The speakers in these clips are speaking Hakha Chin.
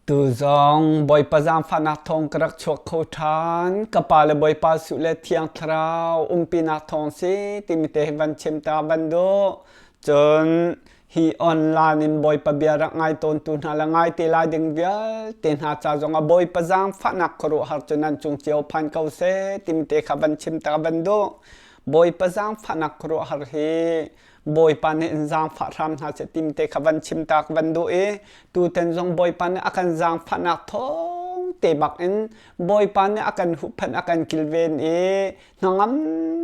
Tuzong Bawipa zaangfahnak thawng ka rak chuak kho ṭhan. Ka pa le Bawipa Suh le Thiang Thlarau umpinak thawng si timi te hi van chim ta van duh. Cun hi online in Bawipa bia rak ngai tawntu hna le ngai te lai ding vialte hna ca zongah Bawipa zaangfahnak khuaruahhar cu nan cung cio phan ko seh timi te kha van chim ta van duh. Bawipa zaangfahnak khuaruahhar hi Bawipa nih in zaangfah hram hna seh tim te kha van chim ta ka van duh i tutan zong Bawipa nih a kan zaangfahnak thawng te bak in Bawipa nih a kan huhphenh a kan kilven i hnangam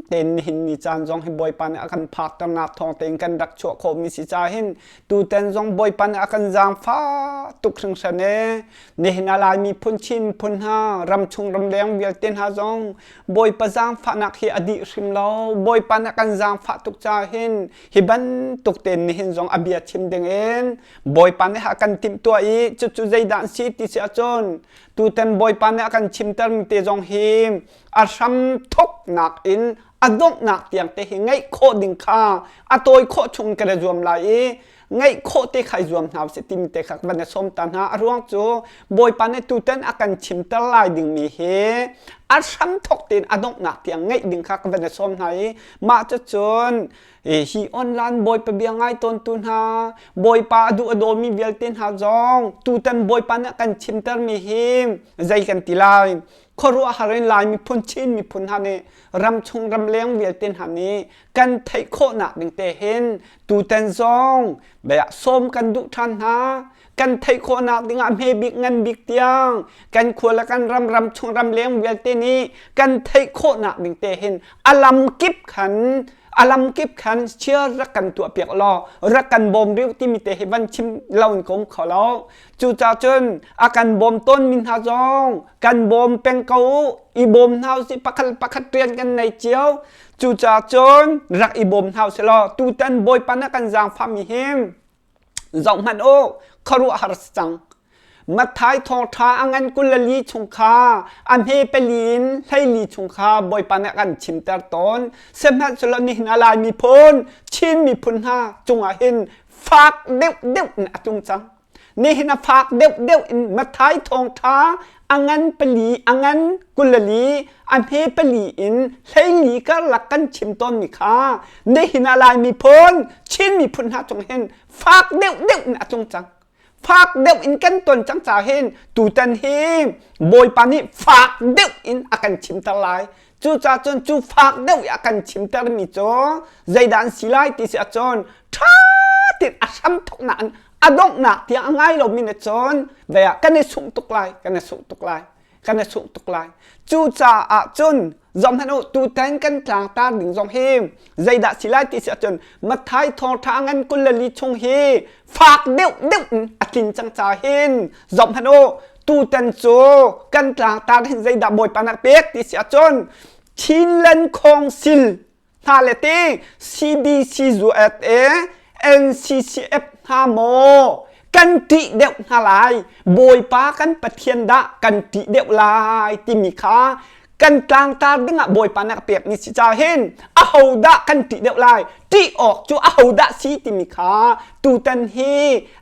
tein nihin ni caan zong hi Bawipa nih a kan phakternak thawng tein kan rak chuah khawhmi si ca hin tutan zong Bawipa nih a kan zaangfah tuk hringhran e nihin a Laimi phun Chin phun hna ramchung ramleng vialte hna zong Bawipa zaangfahnak hi a dih hrim lo. Bawipa nih a kan zaangfah tuk caah hin hi bantuk tein nihin zong a bia chim ding in Bawipa nih a kan timhtuah i cucu zeidah an si ti si ahcun tutan Bawipa nih a kan chimtermi te zong hi a hram thawknak in a donghnak tiang te hi ngeih khawh ding kha a tawi khawh chung kan i zuam lai i ngeih khawh te kha i zuam hna usih timi te kha van i sawm ta hna. A ruang cu Bawipa nih tutan a kan chimter lai dingmi hi a hramthawk tein a donghnak tiang ngeih ding kha ka van i sawm hna i mah cucun hi online Bawipa bia ngai tawntu hna Bawipa a duh a dawmi vialte hna zong tutan Bawipa nih a kan chimtermi hi zei kan ti lai khuaruahhar in Lai miphun Chin miphun hna nih ramchung ramleng vialte hna nih kan theih khawhnak ding te hin tutan zong bia sawm kan duh ṭhan hna. Kan theih khawhnak dingah hme bik ngan bik tiang kan khua le kan ram ram chung ram leng vialte nih kan theih khawhnak ding te hin a lam kip khan a lam kip khan chia rak kan tuah piak law rak kan bawm riu timi te hi van chim lo in ka um kho lo. Cucaah cun a kan bawm tawn mi hna zong kan bawm peng ko u, i bawm hna usih, pakhat pakhat rian kan nei cio. Cucaah cun rak i bawm hna usih law tutan Bawipa na kan zaangfahmi hi zoh hmanh u, khuaruahhar si cang. Matthai thawngṭha a ngan 24 chung kha a hme pali in 14 chung kha Bawipa nih a kan chimter tawn. Sihmanhsehlaw nihin a Lai miphun, Chin miphun hna cungah hin fak deuhdeuh in a tlung cang. Nihin a fak deuhdeuh in Matthai thawngṭha a ngan pali, a ngan 24, a hme pali in 14 karlak kan chim tawnmi kha nihin ah Lai miphun, Chin miphun hna cung hin fak deuhdeuh in a tlung cang. Fak deuh in kan ton cang ca hin tutan hi Bawipa nih fak deuh in a kan chimter lai. Cucaah cun cu fak deuh i a kan chimtermi cu zeidah an si lai ti si ahcun ṭha tein a hramthawknak in a donghnak tiang a ngai lomi nih cun vei ah kan i sungh tuk lai, kan i sungh tuk lai, kan i sungh tuk lai. Cucaah cun zohhmanh u, tutan kan tlangtar ding zong hi zeidah si lai ti si ahcun Matthai thawngṭha ngan 24 chung hi fak deuh deuh in a tlin cang ca hin zohhmanh u, tutan cu kan tlangtar hin zeidah Bawipa nak pek ti si ahcun Chinland Council hna le ti CBC USA NCCF hna maw kan ṭih deuh hna lai, Bawipa kan Pathian dah kan ṭih deuh lai timi kha kan tlangtar dingah Bawipa nih a pekmi si ca hin ahodah kan ṭih deuh lai, ṭih awk cu ahodah si timi kha tutan hi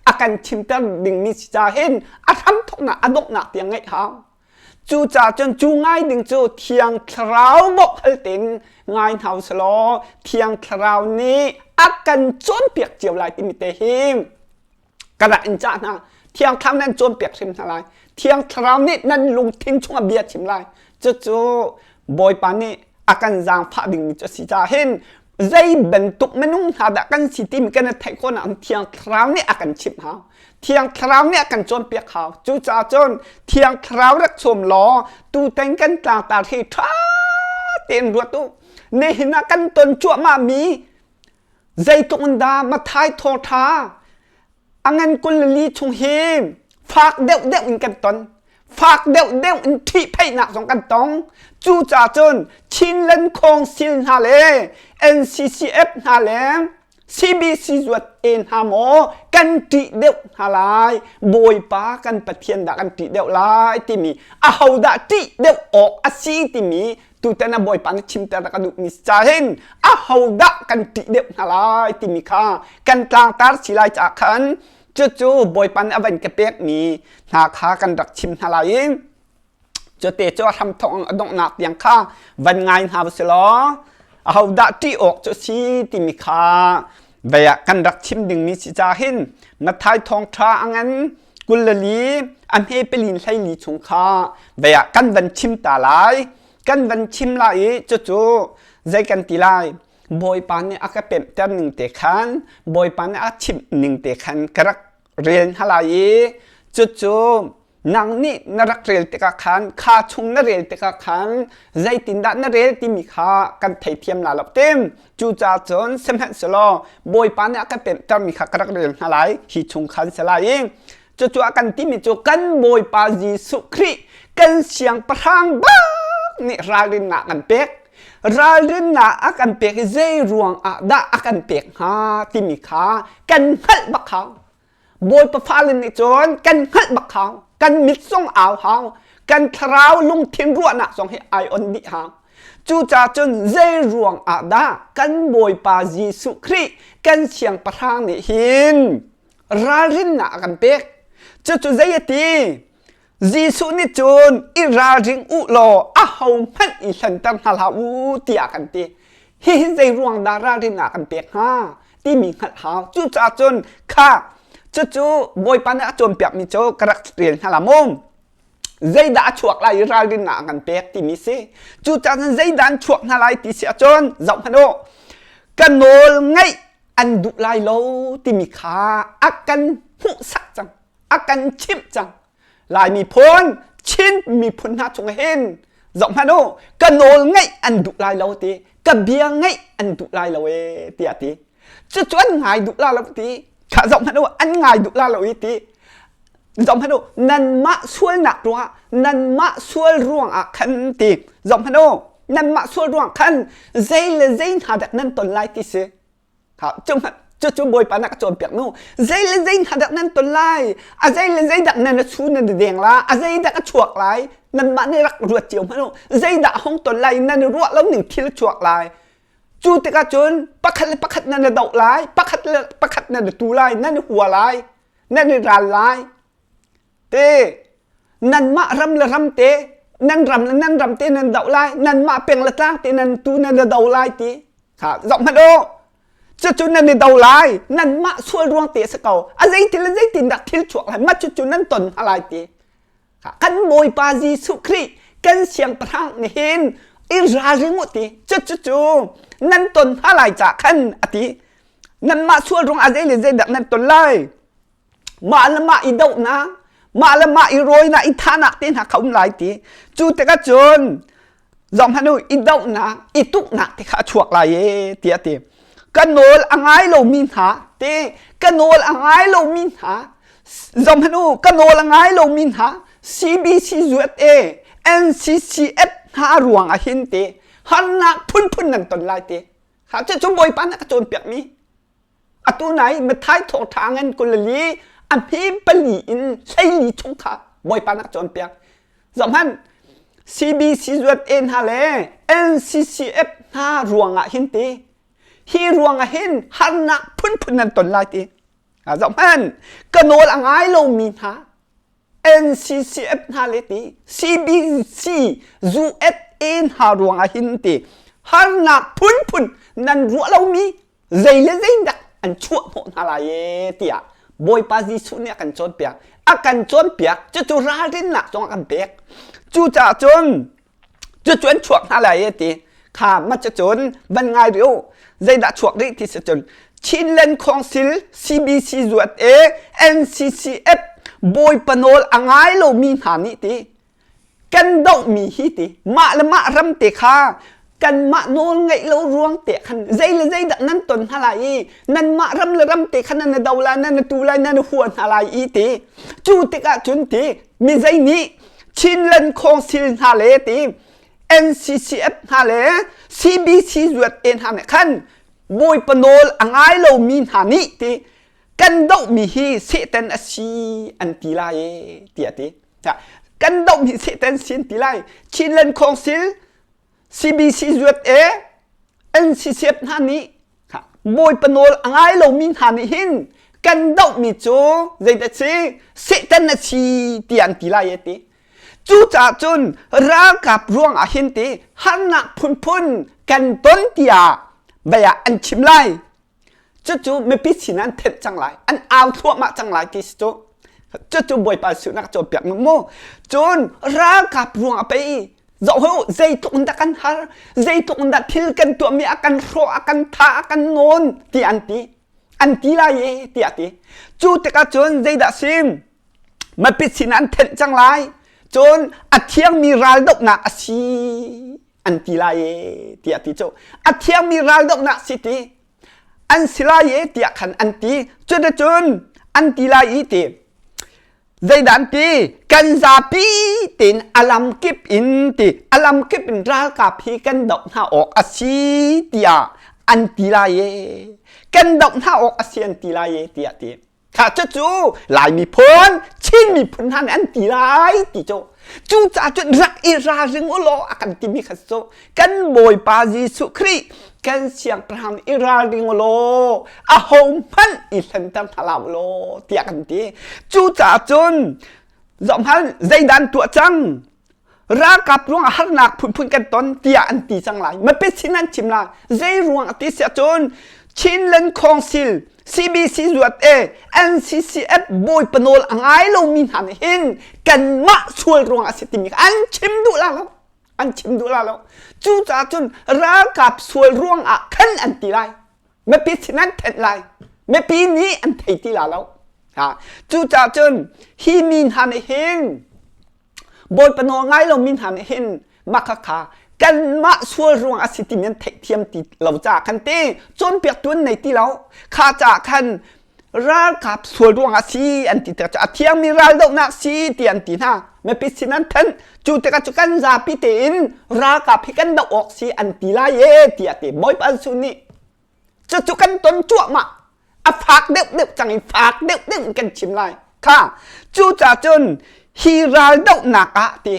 a kan chimter dingmi si ca hin a hramthawknak a donghnak tiang ngeih hau. Cucaah cun cu ngai ding cu Thiang Thlarau bawk hal tein ngai hna usih law Thiang Thlarau nih a kan cawnpiak cio lai timi te hi ka rak in cah hna. Thiang Thlarau nih an cawnpiak hrim hna lai. Thiang Thlarau nih nan lungthin chungah bia chim lai. Cucu Bawipa nih a kan zaangfah dingmi cu a si caah hin zei bantuk minung hna dah kan si timi kan i theih khawhnak Thiang Thlarau nih a kan chimh hau. Thiang Thlarau nih a kan cawnpiak hau. Cucaah cun Thiang Thlarau rak sawm law tutan kan tlangtar hi ṭha tein ruat u. Nihin ah kan ton cuahmahmi zeitluk in dah Matthai thawngṭha a ngan 24 chung hi fak deuhdeuh in kan ton. Fak deuhdeuh in ṭhihpheihnak zong kan tong. Cucaah cun Chinland Council hna le NCCF hna le CBC zuat e hna maw kan ṭih deuh hna lai, Bawipa kan Pathian dah kan ṭih deuh lai timi ahodah ṭih deuh awk a si timi tutan a Bawipa nih chimter ka duhmi si ca hin ahodah kan ṭih deuh hna lai timi kha kan tlangtar si lai caah khan. Cucu Bawipa nih a van ka pekmi hna kha kan rak chim hna lai i Cute cu a hramthawk a donghnak tiang kha van ngai hna u silaw ahodah ṭih awk cu a si timi kha vei ah kan rak chim dingmi si ca hin Matthai thawngṭha a ngan 24 a hme pelin 14 chung kha vei ah kan van chim ta lai. Kan van chim lai i cucu zei kan ti lai? Bawipa nih a ka pemhter ning te khan Bawipa nih a chimh ning te khan ka rak rel hna lai i cucu nang nih na rak rel tikah khan kha chung na rel tikah khan zeitindah na rel timi kha kan theithiam la lo tim. Cucaah cun sihmanhsehlaw Bawipa nih a ka pemhtermi kha ka rak rel hna lai hi chung khan si lai i cucu a kan timi cu kan Bawipa Jesuh Khrih kan siangpahrang bak nih ralrinnak kan pek. Ralrinnak a kan pek i zei ruang ah dah a kan pek hnga timi kha kan hngalh bak hau. Bawipa fale nih cun kan hngalh bak hau, kan mit zong au hau, kan thlarau lungthin ruahnak zong hi ai on dih hau. Cucaah cun zei ruang ah dah kan Bawipa Jesuh Khrih kan siangpahrang nih hin ralrinnak a kan pek? Cucu zei a ti? Jesuh nih cun i ralring u law ahohmanh i hlenter hna hlah u tiah kan ti. Hihi zei ruang dah ralrin a kan pek hnga timi hngalh hau. Cucaah cun kha cucu Bawipa nih a cawnpiakmi cu ka rak rel hna la mu. Zeidah a chuak lai i ralrin a kan pek timi si. Cucaah cun zeidah an chuak hna lai ti si ahcun zoh hmanh u. Ka nawl ngaih an duh lai lo timi kha a kan hmuhsak cang. A kan chimh cang. Lai miphun, Chin miphun hna chung hin zoh hmanh u, ka nawl ngaih an duh lai lo ti, ka bia ngaih an duh lai lo e tiah ti. Cucu an ngai duh la lo ti. Kha zoh hmanh u, an ngai duh la lo i ti. Zoh hmanh u, nanmah sualnak ruangah, nanmah sual ruangah khan ti. Zoh hmanh u, nanmah sual ruangah khan zei le zei hna dak nan ton lai ti si. Cucu Bawipa na ka cawnpiak nu. Zei le zei hna dak nan ton lai. A zei le zei dak nan a chu nan deng la. A zei dak a chuak lai. Nanmah nih rak ruat cio hmanh u. Zei dah hong ton lai nan ruah lo ning thil chuak lai. Cu tikah cun pakhat le pakhat nan i doh lai. Pakhat le pakhat nan i tu lai. Nan i hua lai. Nan i ral lai. Te nanmah ram le ram te nan ram le nan ram te nan doh lai nanmah peng le tlang te nan tu nan i do lai ti kha zoh hmanh u. Cucu nan i do lai nanmah sual ruang te a si ko. A zeitin le zeitin dah thil chuak lai mah cucu nan ton hna lai ti. Kan Bawipa Jesuh Khrih kan siangpahrang nih hin i ralring u ti. Cucu cu nan ton hna lai ca khan a ti. Nanmah sual ruang a zei le zeidah nan ton lai. Mah le mah i dohnak, mah le mah i rawinak, i thahnak te hna kha um lai ti. Cu tikah cun zoh hmanh u, i dohnak, i tuknak te kha a chuak lai e tiah a ti. Ka nawl a ngai lomi hna te, ka nawl a ngai lomi hna, zoh hmanh u, ka nawl a ngai lomi hna, CBC USA, NCCF hna ruang ah hin te, harnak phunphun nan ton lai ti. Kha cucu Bawipa nih a ka cawnpiakmi. Atu nai Matthai thawngṭha ngan 24 a hme pali in 14 chung kha Bawipa nak cawnpiak. Zohhmanh, CBC zuat e hna le NCCF hna ruangah hin ti hi ruangah hin harnak phunphun nan ton lai ti. Zohhmanh, ka nawl a ngai lomi hna NCCF hna le ti CBC USA hna ruangah hin ti harnak phunphun nan ruah lomi zei le zeidak an chuah hnawh hna lai e tiah Bawipa Jesuh nih a kan cawnpiak. A kan cawnpiak cucu ralrinnak zong a kan pek. Cucaah cun cucu an chuak hna lai e ti kha ma cucun van ngai rih u. Zeidah chuak rih ti si cun Chinland Council CBC zuat e NCCF Bawipa nawl a ngai lomi hna nih ti kan dohmi hi ti mah le mah ram te kha kanmah nawl ngeih lo ruang te khan zei le zei dah nan ton hna lai i nanmah ram le ram te kha nan i do lai nan i tu lai nan i hua hna lai i ti. Cu tikah cun ti mi zei nih Chinland Council hna le ti NCCF hna le CBC zuat te hna nih khan Bawipa nawl a ngai lomi hna nih ti kan dohmi hi Satan a si an ti lai e tiah ti. Kan dohmi Satan si an ti lai. Chinland Council CBC USA NCCF hna nih Bawipa nawl a ngai lomi hna nih hin. Kan dohmi cu zeidah si? Satan a si tiah an ti lai e ti. Cucaah cun ralkap ruang ah hin ti harnak phunphun kan ton tiah bia an chim lai. Cucu mipi sin an thenh cang lai, an au thluahmah cang lai ti si cu. Cucu Bawipa suhnak cawnpiak mu mu. Cun ralkap ruang ah pei zoh u zeitluk in dah kan har, zeitluk in dah thil kan tuahmi a kan hrawh, a kan thah, a kan nawn ti an ti. An ti lai e tiah ti. Cu tikah cun zeidah sim? Mipi sin an thenh cang lai. Cun a thiangmi raldohnak a si. An ti lai e tiah ti cu a thiangmi raldohnak si ti an si lai e tiah khan an ti. Cuticun an ti lai i ti zeidah an ti? Kan zapi tein a lamkip in ti a lamkip in ralkap hi kan doh hna awk a si tiah an ti lai e. Kan doh hna awk a si an ti lai e tiah ti. Kha cucu Lai miphun, Chin miphun hna nih an ti lai ti cu. Cucaah cun rak i ralring u law a kan timi kha cu kan Bawipa Jesuh Khrih kan siangpahrang i ralring u law aho hmanh i hlenter hna hlah u law tiah kan ti. Cucaah cun zohhmanh zeidah an tuah cang? Ralkap ruangah harnak phunphun kan ton tiah an ti cang lai. Mipi sin an chim lai. Zei ruang a ti siah cun Chinland Council, CBC zuat e, NCCF bawi panawl a ngai lomi hna nih hin kanmah sual ruang a si timi an chim duh la lo. An chim duh la lo. Cucaah cun ralkap sual ruang ah khan an ti lai. Mipi sin an thenh lai. Mipi nih an thei ti la lo. Ha. Cucaah cun hi mi hna nih hin Bawipa nawl ngai lomi hna nih hin mah khakha kanmah sual ruang a si timi an theihthiam ti lo caah khan te cawnpiaktu an nei ti lo. Kha caah khan ralkap sual ruang a si an ti tikah a thiangmi raldohnak si ti an ti hna. Mipi sin an thanh. Cu tikah cu kan zapi tein ralkap hi kan doh awk si an ti lai e tiah ti Bawipa Jesuh nih cucu kan ton cuahmah. A fak deuh deuh cang i fak deuh deuh in kan chim lai kha. Cucaah cun hi raldohnak ah ti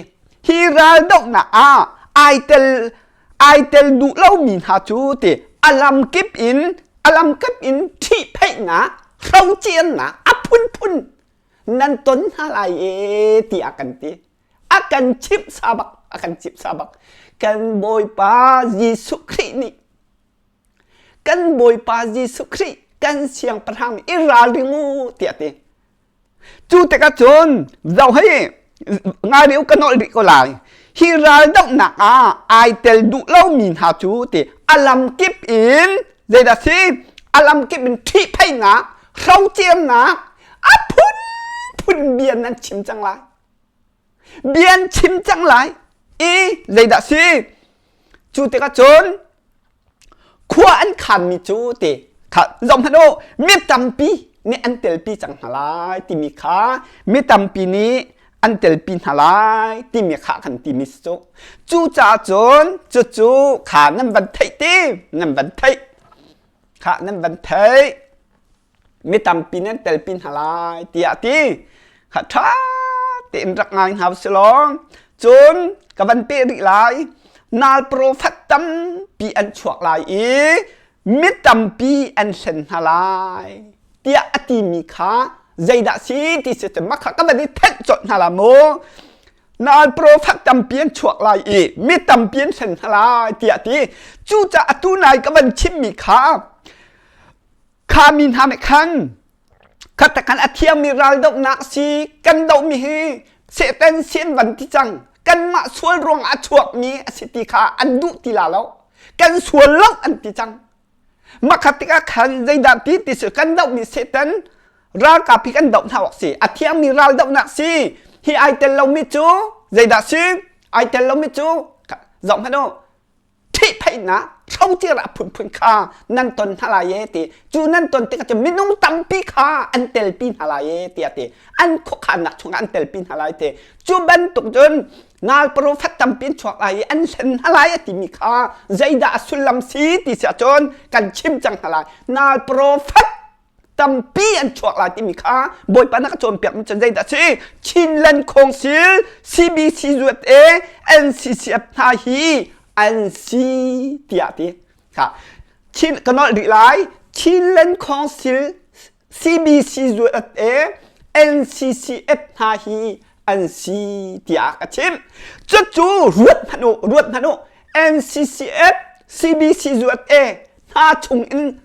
hi raldohnak ah ai tel ai tel duh lomi hna cu ti a lamkip in a lamkip in ṭhihphaihnak hrociannak a phunphun nan ton hna lai e tiah kan ti. A kan chimh sabak a kan chimh sabak. Kan Bawipa Jesuh Khrih nih kan Bawipa Jesuh Khrih kan siangpahrang i ralring u tiah ti. Cu tikah cun zoh hei ngai rih u ka nolh rih ko lai. Hi raldohnak ah ai tel duh lomi hna cu ti a lamkip in zeidah si a lamkip in ṭhihphaihnak hrociarnak a phunphun bia nan chim cang lai. Bia an chim cang lai i zeidah si cu tikah cun khua an khanmi cu ti kha zoh hmanh u mi tampi nih an telpi cang hna lai timi kha mi tampi nih an telpi hna lai timi kha kan timi si cu. Cucaah cun cucu kha nan van theih ti nan van theih kha nan van theih mi tampi nan telpi hna lai tiah ti kha ṭha tein rak ngai hna usih law cun ka van peh rih lai. Nal profet tampi an chuak lai i mi tampi an hlen hna lai tiah a timi kha zeidah si ti si mah kha ka van i thenh colh hna la mu. Nal profet tampi an chuak lai i mi tampi an hlen hna lai tiah ti. Cucaah atu nai ka van chimmi kha kha mi hna nih khan khat khan a thiangmi raldohnak si kan dohmi hi Satan sin van ti cang kanmah sual ruang a chuakmi a si ti kha an duh ti la lo kan sual lo an ti cang. Makhat tikah khan zeidah ti ti si kan dohmi Satan ralkap hi kan doh hna awk si a thiangmi ral dohnak si hi ai tel lomi cu zeidah si ai tel lomi cu zoh hmanh u ṭhihphaihnak hrocer a phunphun kha nan ton hna lai e ti. Cu nan ton tikah cun minung tampi kha an telpi hna lai e tiah ti. An khuakhannak chungah an telpi hna lai ti. Cu bantuk cun nal profet tampi an chuak lai i an hlen hna lai a timi kha zeidah a sullam si ti si ahcun kan chim cang hna lai. Nal profet tampi an chuak lai timi kha Bawipa na ka cawnpiak mi cu zeidah si? Chinland Council CBC USA NCCF hna hi an si tiah ti. Kha Chin ka nolh rih lai. Chinland Council. CBCUSA, NCCF hna hi an si tiah ka chimh. Cucu ruat hmanh u, ruat hmanh u. NCCF, CBCUSA hna chung in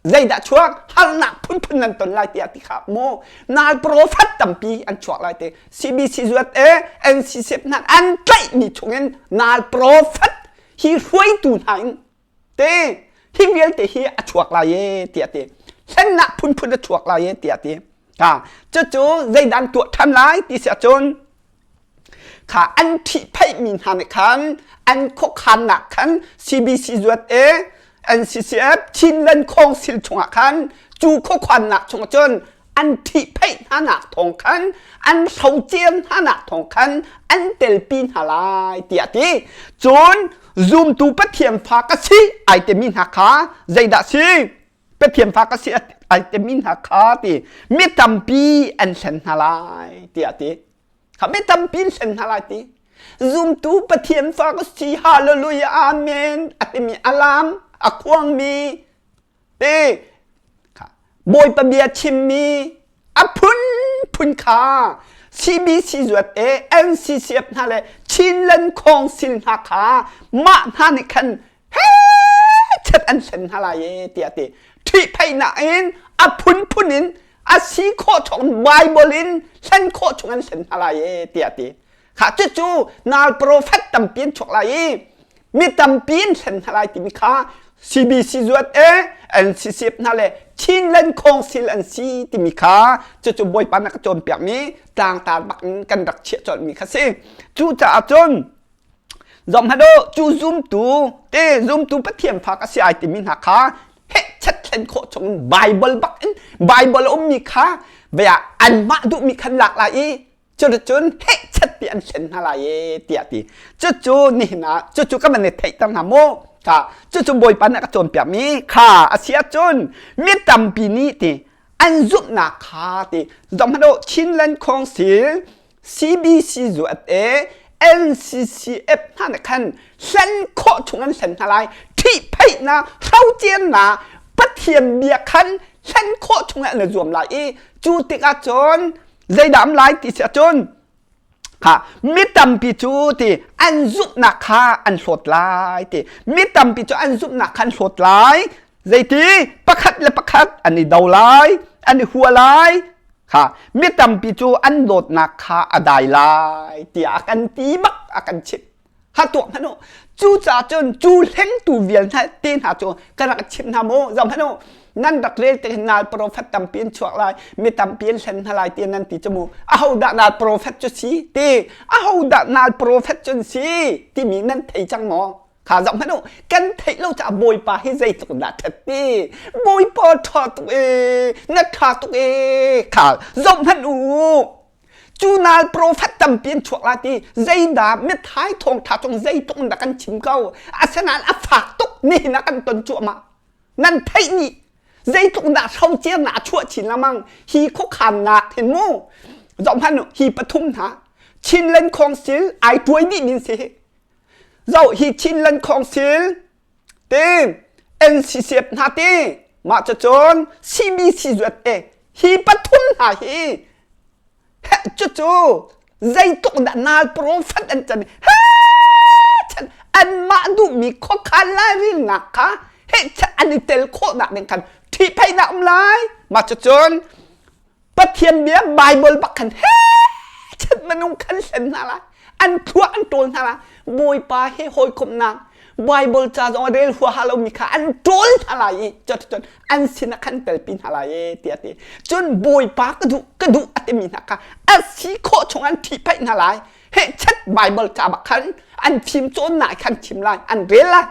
zeidah chuak harnak phunphun nan ton lai tiah ti kha maw nal prophet tampi an chuak lai te CBCUSA, NCCF hna an tlaihmi chung in nal prophet hi hruaitu hna in te hi vialte hi a chuak lai e tiah ti hlennak phunphun a chuak lai e tiah ti ha cucu zeidan tuah ṭhan lai ti si ahcun kha an ṭhihphaihmi hna nih khan an khuakhannak khan CBC zuat e NCCF Chinland Council chungah khan cu khuakhannak chungah cun an ṭhihphaih hnanak thawng khan an hrocer hnanak thawng khan an telpi hna lai tiah ti cun zumtu Pathian fa ka si ai timi hna kha zeidah si Pathian fa ka si ai timi hna kha ti mi tampi an hlen hna lai tiah ti kha mi tampi an hlen hna lai ti zumtu Pathian fa ka si hallelujah amen a timi alam a khuangmi Ti Bawipa bia chimmi a phunphun kha CBC zuat e NCCF hna le Chinland Council hna kha mah hna nih khan he chet an hlen hna lai e tiah ti ṭhihphaihnak in a phunphun in a si khawh chung Bible in hlen khawh chung an hlen hna lai e tiah ti Kha cucu nal profet tampi an chuak lai i mi tampi an hlen hna lai timi kha CBC zuat e NCCF hna le Chinland Council an si timi kha cucu Bawipa na ka cawnpiakmi tlangtar bak in kan rak chiah colhmi kha si. Cucaah cun zong hmanh u cu zumtu te zumtu Pathian fa ka si ai timi hna kha heh chet thlen khawh chung Bible bak in Bible a ummi kha vea anmah duhmi khan lak lai i Cuticun hehchet ti an hlen hna lai e tiah ti. Cucu nihin ah cucu ka van i theihter hna mu. Kha cucu Bawipa nih a ka cawnpiakmi kha a si ahcun mi tampi nih ti an zumhnak kha ti zoh hmanh u Chinland Council CBC USA NCCF hna nih khan hlen khawh chung an hlen hna lai ṭhihphaihnak hrocernak Pathian bia khan hlen khawh chung an i zuam lai i cu tikah cun zeidah am lai ti si ahcun kha mi tampi cu ti an zumhnak kha an hlawt lai ti mi tampi cu an zumhnak kha an hlawt lai zeiti pakhat le pakhat an i do lai an i hua lai kha mi tampi cu an dawtnak kha a dai lai tiah a kan ti bak a kan chimh ha tuak hmanh u cucaah cun cu hlengtu vial hna te hna cu ka rak chimh hna mu zoh hmanh u nan rak rel te nal profet tampi an chuak lai mi tampi an hlen hna lai ti nan ti cu mu aho dah nal profet cu si ti aho dah nal profet cun si timi nan thei cang maw kha zoh hmanh u kan theih lo caah bawipa hi zeitluk dah ṭhat ti bawipa ṭha tuk e na ṭha tuk e kha zoh hmanh u Cu nal profet tampi an chuak la ti zeidah mithai thawngṭha cung zeitluk in dah kan chim ko asinain a fak tuk nihin ah kan ton cuahmah nan theih nih zeitluk dah hrocernak a chuah chin lengmang hi khuakhannak hin mu zoh hmanh hi pathum hna Chinland Council ai tuai dih min si hi zoh hi Chinland Council ti NCCF hna ti mah cucun CBC zuat e hi pathum hna hi cucu zeitluk dah nal profet an can he chan anmah duhmi khuakhan lairilnak kha he chan an i tel khawhnak ding khan ṭhihphaihnak um lai mah cucun Pathian bia Bible bak khan he chat minung khan hlen hna lai an thluak an ṭawl hna lai Bawipa he hawikomhnak Bible ca zong a rel huaha lomi kha an ṭawl hna lai i cun an sinah khan telpi hna lai e tiah ti cun Bawipa ka duh ka duh a timi hna kha a si khawh chung an ṭhihphaih hna lai he chat Bible ca bak khan an fim cawnnak khan chim lai an rel lai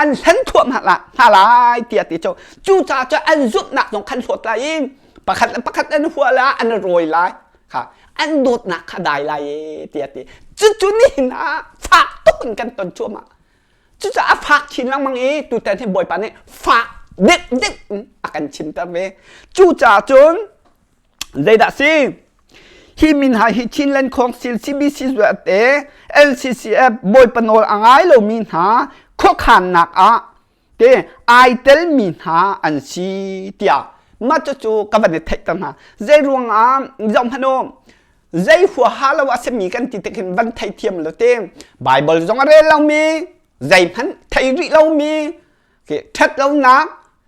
an hlen thuahmah hna lai tiah ti cu cucaah cu an zumhnak zong khan hlawt lai i pakhat le pakhat an hua la an rawi lai kha an dawtnak kha dai lai e tiah ti cucu nihin ah fak tuk in kan ton cuahmah cucaah a fak chin lengmang i tutan hi bawipa nih fak deuh deuh in a kan chimter ve cucaah cun Zeidah si? Hi min hna hi Chinland Council CBC te LCCF Bawipa nawl a ngai lomi hna khuakhannak ah te ai telmi hna an si tiah. Mah cucu ka van i theihter hna. Zei ruangah zoh hmanh u, zei huaha lo a simi kan ti tik hin van theithiam lo te. Bible zong a rel lomi, zeihmanh thei rih lomi, ṭhat lonak,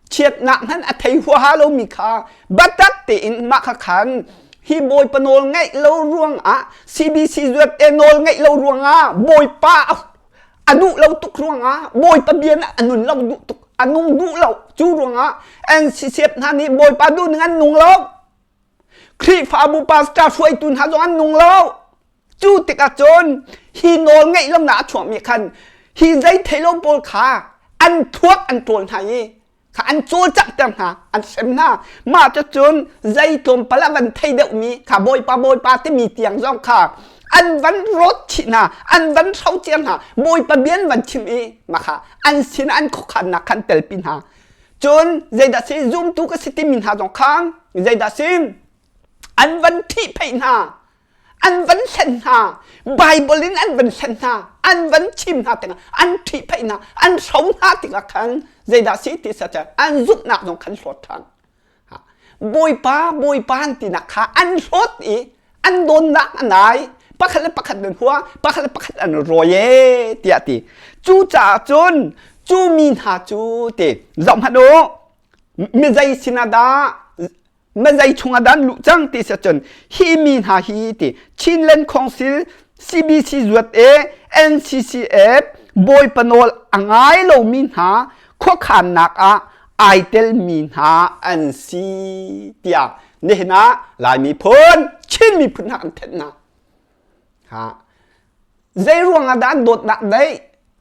chiatnak hmanh a thei huaha lomi kha biatak tein mah kha khan hi Bawipa nawl ngaih lo ruangah CBC zuat e nawl ngaih lo ruangah Bawipa a duh lo tuk ruangah Bawipa bia a nun lo duh tuk a nung duh lo cu ruangah NCCF hna nih Bawipa duh ning an nung lo Khrihfabu pastor hruaitu hna zong an nung lo cu tikah cun hi nawl ngeih lonak a chuakmi khan hi zei thei lo pawl kha an thuak an ṭawl hna i kha an cawlcanghter hna an hrem hna mah cucun zei tlawmpal a van thei deuhmi kha bawipa bawipa timi tiang zong kha an van rawt chih hna an van hrocer hna bawipa bia an van chim i mah kha an sin an khuakhannak khan telpi hna cun zeidah si zumtu ka si timi hna zong kha zeidah si an van ṭhihpheih hna an van hlen hna Bible in an van hlen hna an van chim hna tikah an ṭhihpheih hna an hro hna tikah khan zeidah si ti sa an zumhnak zong khan hlawt ṭhan Bawipa Bawipa an tinak kha an hlawt i an dawnnak a nai pakhat le pakhat an hua pakhat le pakhat an rawi e tiah ti cucaah cun cu mi hna cu ti zoh hmanh u mi zei sinah dah na zei chungah dah an luh cang ti si cun hi mi hna hi ti Chinland Council CBC zuat e NCCF Bawipa nawl a ngai lomi hna khuakhannak ah ai telmi hna an si tiah nihin ah Lai miphun Chin miphun hna kan thenh hna. Ha. Zei ruangah dah an dawtnak daih?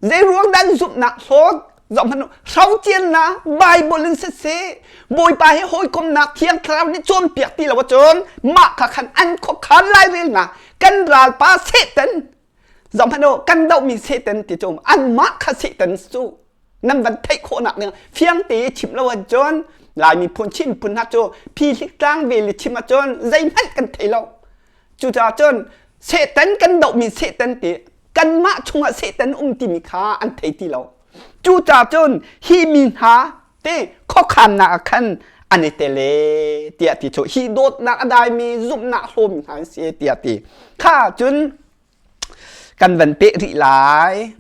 Zei ruang dah an zumhnak hlawt? Zohhmanh u, hrociannak Bible in siseh, Bawipa he hawikomnak Thiang Thlarau nih cawnpiak ti lo ahcun mah kha khan an khuakhan lairelnak kan ralpa Satan zohhmanh u, kan dohmi Satan ti cu anmah kha Satan cu nan van theih khawhnak ding fiang te chim lo ahcun Lai miphun Chin phun hna cu phihlik tlang vel i chim ahcun zeihmanh kan thei lo. Cucaah cun Satan kan dohmi Satan ti kanmah chungah Satan um timi kha an thei ti lo. Cucaah cun hi mi hna te khuakhannak ah khan an i tel e tiah ti cu hi dawtnak a daimi zumhnak hlawmi hna an si tiah ti. Kha cun kan van peh rih lai.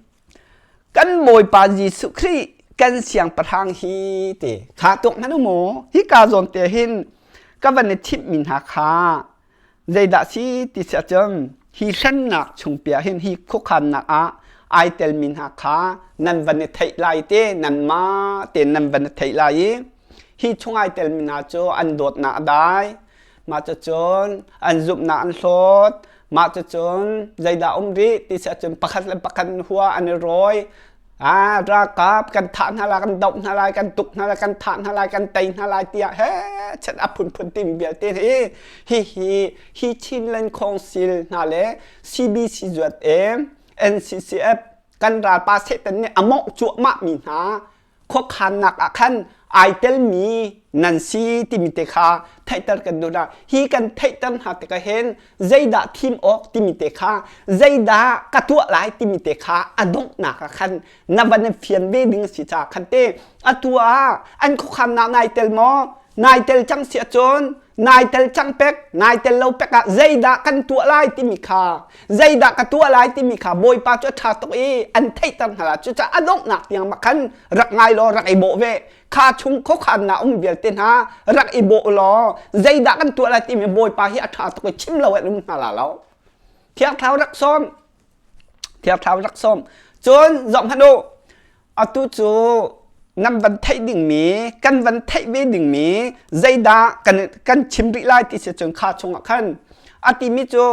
Kan Bawipa Jesuh Khrih kan siangpahrang hi ti kha tuak hmanh u maw hika zawn te hin ka van i thimhmi hna kha Zeidah si ti si ahcun hi hrennak chungpi ah hin hi khuakhannak ah ai telmi hna kha nan van i theih lai te nanmah tein nan van i theih lai i hi chung ai telmi hna cu an dawtnak a dai mah cucun an zumhnak an hlawt mah cucun zeidah um rih ti si ahcun pakhat le pakhat hua an i rawi Ah, ralkap kan thah hna lai, kan doh hna lai, kan tuk hna lai, kan thah hna lai, kan tei hna lai tiah he chat a phunphun tim vialte hi hi hi hi Chinland Council hna le CBC zuat e NCCF kan ralpa Satan nih a mawngh cuahmah mi hna khuakhannak ah khan ai telmi nan si timi te kha theihter kan duh hna. Hi kan theihter hna tikah hin zeidah thim awk timi te kha zeidah ka tuah lai timi te kha a donghnak ah khan na van i fian ve ding a si caah khan te atu ah an khuakhannak nai tel maw nai tel cang si ahcun nai tel cang pek nai tel lo pek ah zeidah kan tuah lai timi kha zeidah ka tuah lai timi kha bawipa cu a ṭha tuk i an theihter hna la cucaah a donghnak tiang ma khan rak ngai law rak i bawh ve kha chung khuakhan na um vialte hna rak i bawh law zeidah kan tuah lai timi bawipa hi a ṭha tuk i chim lo an um hna la lo thiang thlarau rak sawm thiang thlarau rak sawm cun zoh hmanh u atu cu nan van theih dingmi kan van theih ve dingmi zeidah kan kan chim rih lai ti si cun kha chungah khan a timi cu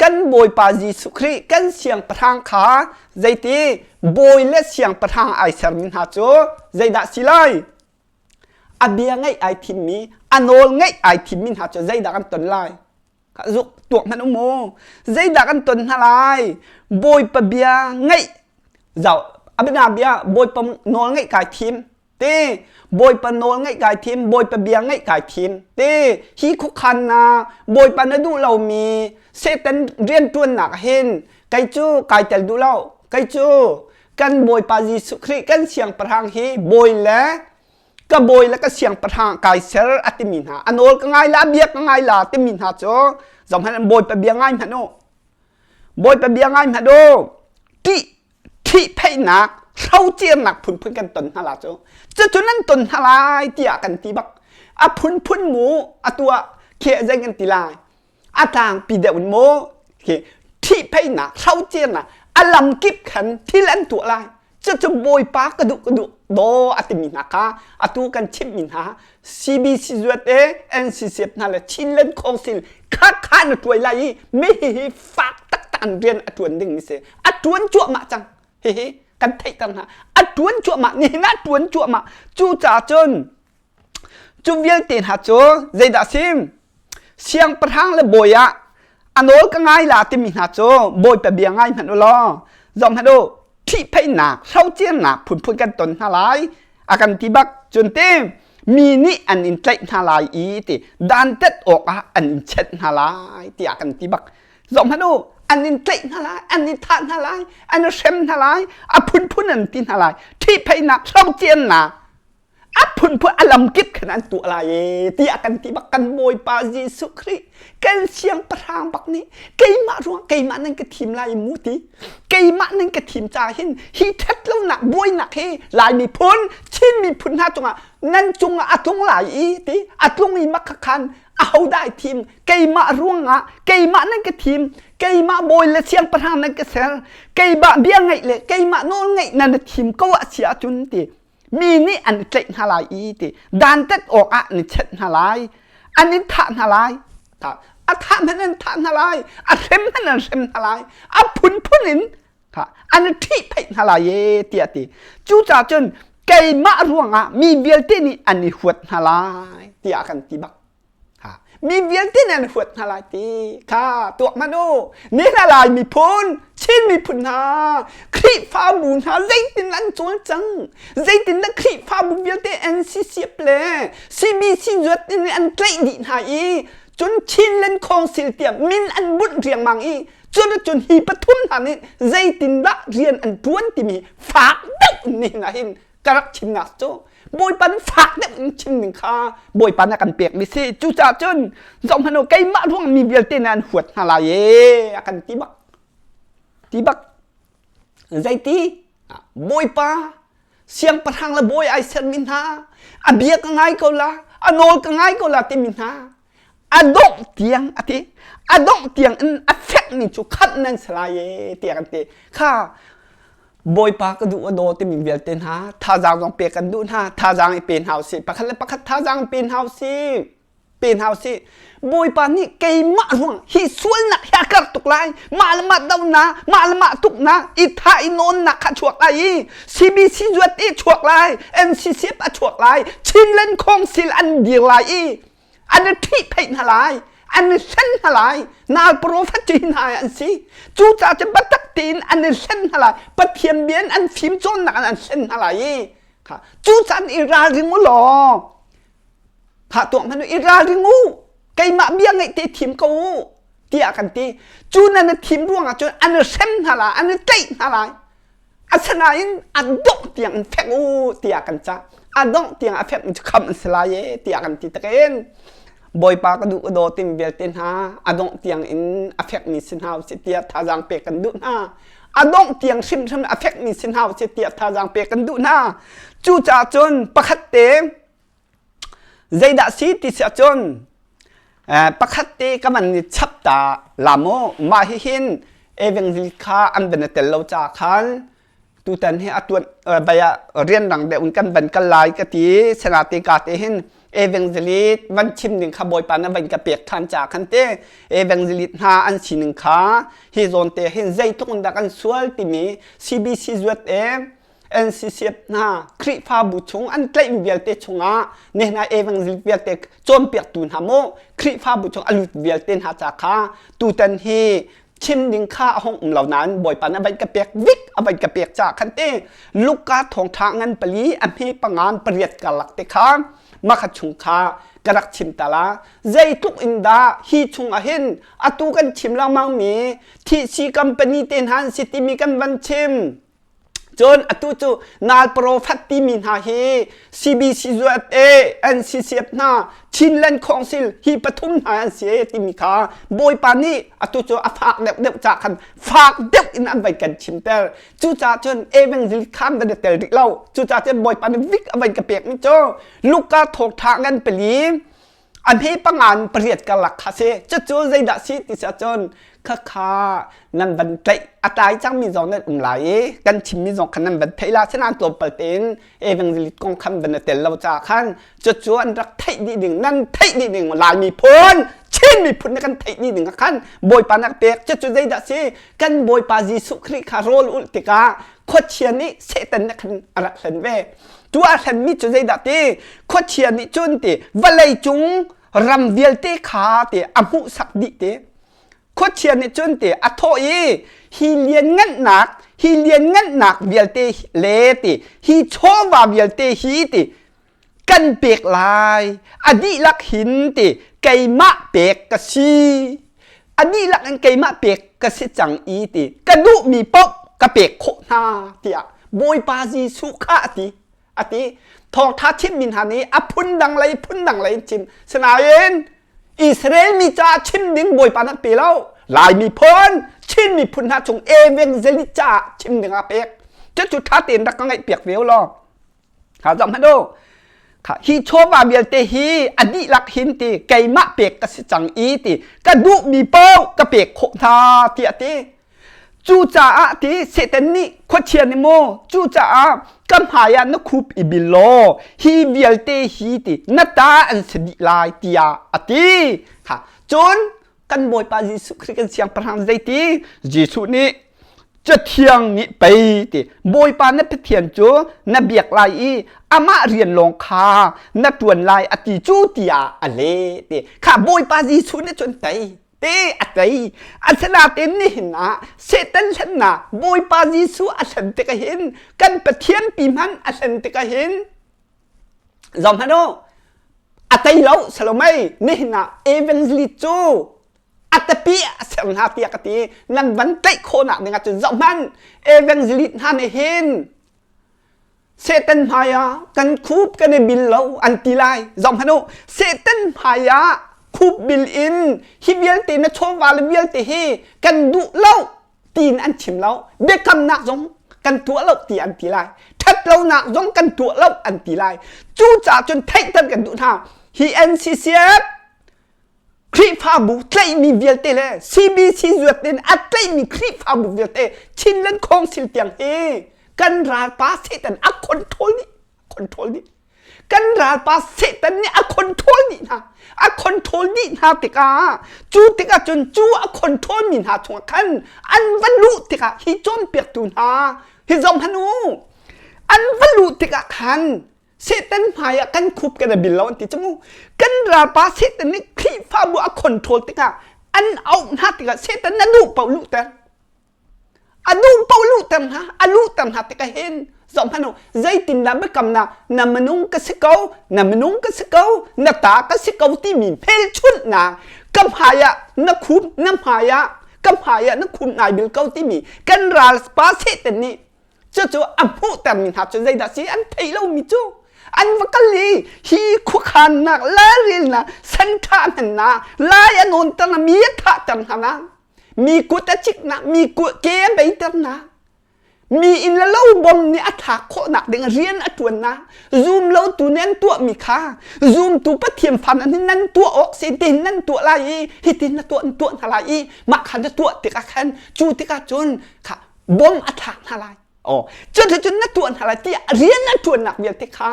kan bawipa Jesuh Khrih kan siangpahrang kha zeiti bawi le siangpahrang ai sermi hna cu zeidah si lai a bia ngaih ai thimmi a nawl ngaih ai thimmi hna cu zeidah kan ton lai zuk tuak hmanh um mu zeidah kan ton hna lai bawipa bia ngaih zau abina bia bawipa nawl ngaih kai thim Te Bawipa nawl ngaih kai thim, Bawipa bia ngaih kai thim. Te hi khuakhan na Bawipa na duh lomi Satan rianṭuannak hin kei cu kai tel duh lo. Kei cu kan Bawipa Jesuh Khrih kan siangpahrang hi bawi le Ka bawi le ka siangpahrang kai ser a timi hna, a nawl ka ngai la, bia ka ngai la timi hna cu zohhmanh an Bawipa bia ngai hmanh u. Bawipa bia ngai hmanh u. Ṭih ṭhihpheihnak, hrocernak phunphun kan ton hna la cu. Cucu nan ton hna lai tiah kan ti bak. A phunphun mu atu ah kheh zei kan ti lai. A tlangpi deuh in mu khi ṭhihpheihnak, hrocernak a lamkip khan thil an tuah lai. Cucu Bawipa ka duh ka duh daw a timi hna kha atu kan chimhmi hna CBC zuat e NCCF hna le Chinland Council kha kha na tuai lai i mi hihi fak taktak an rian a tuan ding mi si a tuan cuahmah cang hihi kan theihter hna a tuan cuahmah nihin ah tuan cuahmah cu ca cun Cu vialte hna cu zeidah a si? Siangpahrang le bawi ah a nawl ka ngai la timi hna cu Bawipa bia ngai hmanh u law zoh hmanh u ṭhihpheihnak hrocernak phunphun kan ton hna lai a kan ti bak cun ti mi nih an in tlaih hna lai i ti dantat awkah an in chenh hna lai tiah kan ti bak zoh hmanh u an in tlaih hna lai an in thah hna lai an i hrem hna lai a phunphun an ti hna lai ṭhihpheihnak hrocernak a phunphun a lamkip khan an tuah lai e tiah kan ti bak kan Bawipa Jesuh Khrih kan siangpahrang bak nih keimah ruang keimah nan ka thim lai mu ti keimah nan ka thim ca hin hi ṭhat lonak buainak hi Lai miphun Chin miphun hna cungah nan cungah a tlung lai i ti a tlung i mak khan ahodah ai thim keimah ruangah keimah nan ka thim keimah bawi le siangpahrang nan ka ser keimah bia ngaih le keimah nawl ngaih nan thim ko ah si ahcun ti mi nih an i tlaih hna lai i ti dantat awkah an i chenh hna lai an in thah hna lai a thah hmanh an thah hna lai a hrem hmanh an hrem hna lai a phunphun in an i ṭhihpheih hna lai e tiah ti cucaah cun keimah ruangah mi vialte nih an i huat hna lai tiah kan ti bak Mi vialte nih an huat hna lai ti kha tuak hmanh u. Ni hna Lai miphun, Chin miphun hna, Khrihfabu hna zeitin an cawlcang, zeitin dah Khrihfabu vialte NCCF le CBC zuat in an tlaih dih hna i cun Chinland Council tiah min an bunh riangmang i cun cun hi pathum hna nih zeitindah rian an ṭuan timi fak deuh ni hna hin ka rak chimnak cu Bawipa nih fak deuh in chim ding kha Bawipa nih a kan pekmi si cucaah cun zoh hmanh u keimah ruang mi vialte nih an huat hna lai e a kan ti bak ti bak zeiti Bawipa siangpahrang le bawi ai sermi hna a bia ka ngai ko la a nawl ka ngai ko la timi hna a dongh tiang a ti a dongh tiang in a fekmi cu khamh nan si lai e tiah kan ti kha Bawipa ka duh a daw timi vialte hna thazaang zong pek kan duh hna thazaang i pe hna usih pakhat le pakhat thazaang pe hna usih pe hna usih Bawipa nih keimah ruang hi sualnak hi a karh tuk lai mah le mah dohnak mah le mah tuknak i thah i nawnnak kha chuak lai i CBC zuat i chuak lai NCCF a chuak lai Chinland Council an dir lai i an i ṭhihpheih hna lai an i hlen hna lai nal profet cu hi hna an si cucaah cun biatak tein an i hlen hna lai Pathian bia in an fim cawnnak in an hlen hna lai i kha cucaah i ralring u law kha tuah hmanh u i ralring u keimah bia ngaih te thim ko u tiah kan ti cu nan i thim ruangah cun an i hrem hna lai an i tlaih hna lai Asinain a dongh tiang in fek u tiah kan cah. A dongh tiang a fekmi cu khamh an si lai e tiah kan ti takin Bawipa ka duh ka daw timi vialte hna a dongh tiang in a fekmi si hna usih tiah thazaang pek kan duh hna. A dongh tiang hrimhrim a fekmi si hna usih tiah thazaang pek kan duh hna. Cucaah cun pakhat te Zeidah si ti si ahcun pakhat te ka man ni chap ta la mu mah hihin evangel kha an van i tel lo ca khan tutan hi a tuan bai ah rianrang deuh in kan van kal lai ka ti sanate ka te hin evangelist van chim ding kha bawipa na van ka pek than ca khan te evangelist hna an sining kha hi zawn te hin zeitluk in dah kan sual timi CBC zuat e NCCF hna Khrihfabu chung an tlaihmi vialte chungah nehna evangel vialte cawnpiaktu hna maw Khrihfabu chung a lut vialte hna ca kha tutan hi chim ding kha a hong um lo nain Bawipa nih a van ka pek vik a van ka pek ca khan te Luka thawngtha ngan pali a hme pangan pariat karlak te kha makha chung kha ka rak chim ta la zeitluk in dah hi chung ah hin atu kan chim lengmang mi thihsi company te hna an si timi kan van chim. Cun atu cu nal profet timi hna hi CBCUSA, NCCF hna, Chinland Council hi pathum hna an si timi kha Bawipa nih atu cu a fak deuh deuh ca khan fak deuh in an vai kan chimter. Cucaah cun evangel khan van i tel rih lo. Cucaah cun Bawipa nih vik a van ka pek mi cu Luka thawngṭha ngan pali a hme pangan pariat karlak kha si. Cucu zeidah si ti si ahcun khakha nan van tlaih a tlai cangmi zong nan um lai i kan chimmi zong khan nan van theih la sinain tlawmpal tein evangelist kong khan van i tel lo caah khan cucu an rak theih dih ding nan theih dih ding Lai miphun Chin miphun nih kan theih dih ding ah khan Bawipa nak pek cucu zeidah si kan Bawipa Jesuh Khrih kha rawl ulh tikah khuachia nih Satan nih khan a rak hlen ve tu a hlenmi cu zeidah ti khuachia nih cun ti vawlei cung ram vialte kha ti a hmuhsak dih ti Khuachia nih cun ti a thawh i hi lianngannak hi lianngannak vialte le ti hi chawva vialte hi ti kan pek lai a dihlak hin ti keimah pek ka si a dihlak in keimah pek ka si cang i ti ka duhmi paoh ka pek khawh hna tiah Bawipa Jesuh kha a ti. A ti. Thawngṭha chimmi hna nih a phundang lei phundang lei in chim. Sinain Israel mi caah chim ding Bawipa nak pe lo. Lai miphun, Chin miphun hna chung evangelist caah chim ding a pek. Cucu ṭha tein rak ka ngaih piak ve law. Kha zong hmanh u. Kha hi chawva vialte hi a dihlak hin ti keimah pek ka si cang i ti ka duhmi paoh ka pek khawh hna tiah ti. Cucaah ti Satan nih khuachia nih maw cucaah ka hmai ah na khup i bil law hi vialte hi ti na ta an si dih lai tiah a ti. Kha cun kan Bawipa Jesuh Khrih kan siangpahrang zeiti Jesuh nih Cathiang nih pei ti Bawipa na Pathian cu na biak lai i amah rian lawng kha na ṭuan lai a ti cu tiah a leh ti kha Bawipa Jesuh nih cun tei te a tei asinain nihin ah Satan hlennak Bawipa Jesuh a hlen tikah hin kan Pathian pi hmanh a hlen tikah hin zong hmanh u a tei lo salomei nihin ah evangelist cu a tapi a ser hna tiah ka ti nan van tlaih khawhnak ding ah cun zoh hmanh evangelist hna nih hin Satan hmaiah kan khup kan i bil lo an ti lai. Zong hmanh u, Satan hmaiah khup bil in hi vialte na chawva le vialte hi kan duh lo tiin an chim lo. Biakamnak zong kan tuah lo ti an ti lai. Ṭhatlonak zong kan tuah lo an ti lai. Cucaah cun theihter kan duh hna. Hi NCCF Khrihfabu tlaihmi vialte le CBC zuat in a tlaihmi Khrihfabu vialte Chinland Council tiang hi kan ralpa Satan a control dih control dih kan ralpa Satan nih a control dih hna a control dih hna tikah cu tikah cun cu a control mi hna chungah khan an va luh tikah hi cawnpiaktu hna hi zong han u an va luh tikah khan Satan hmai ah kan khup kan bil lo an ti cu kan ralpa Satan nih Khrihfabu a control tikah an auh hna tikah Satan na duh paoh luhter a duh paoh luhter hna a luhter hna tikah hin zoh hmanh u zeitindah biakamnak na minung ka si ko na minung ka si ko na ta ka si ko timi hmelchunhnak ka hmai ah na khup na hmai ah ka hmai ah na khup nai bil ko timi kan ralpa Satan nih Cucu a hmuhtermi hna cu zeidah si an theih lomi cu an va kal i hi khuakhannak lairelnak senṭha hmannak lai a nawnter na mi a thahter hna na mi kut a ciknak mi ke a beiter na mi inn le lo bom nih a thlak khawhnak ding rian a ṭuan na zum lo tu nih an tuahmi kha zumtu Pathian fa nan nan tuah awk si tin nan tuah lai i hitin na tuah an tuah hna lai i mah kha na tuah tikah khan cu tikah cun kha bom a thlak hna lai oh cuticun na tuah hna lai tiah rian na ṭuannak vialte kha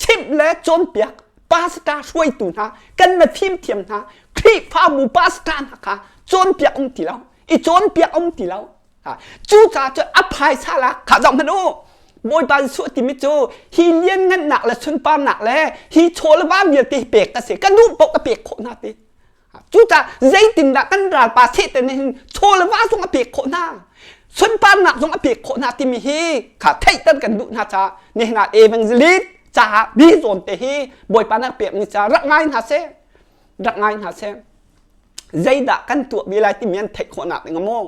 chimh le cawnpiak pastor hruaitu hna kan na fimthiam hna Khrihfabu pastor hna kha cawnpiak um ti lo i cawnpiak um ti lo cucaah cu a phaisa lak kha zoh hmanh u Bawipa Jesuh timi cu hi lianngannak le sunparnak le hi chaw le va vialte hi pek ka si ka duh paoh ka pek khawh hna ti Cucaah zeitindah kan ralpa Satan nih hin chaw le va zong a pek khawh hna sunparnak zong a pek khawh hna timi hi kha theihter kan duh hna caah nihin ah evangelist caah bi zawn te hi Bawipa nak pekmi caah rak ngai hna seh rak ngai hna seh zeidah kan tuah ve lai timi an theih khawhnak ding maw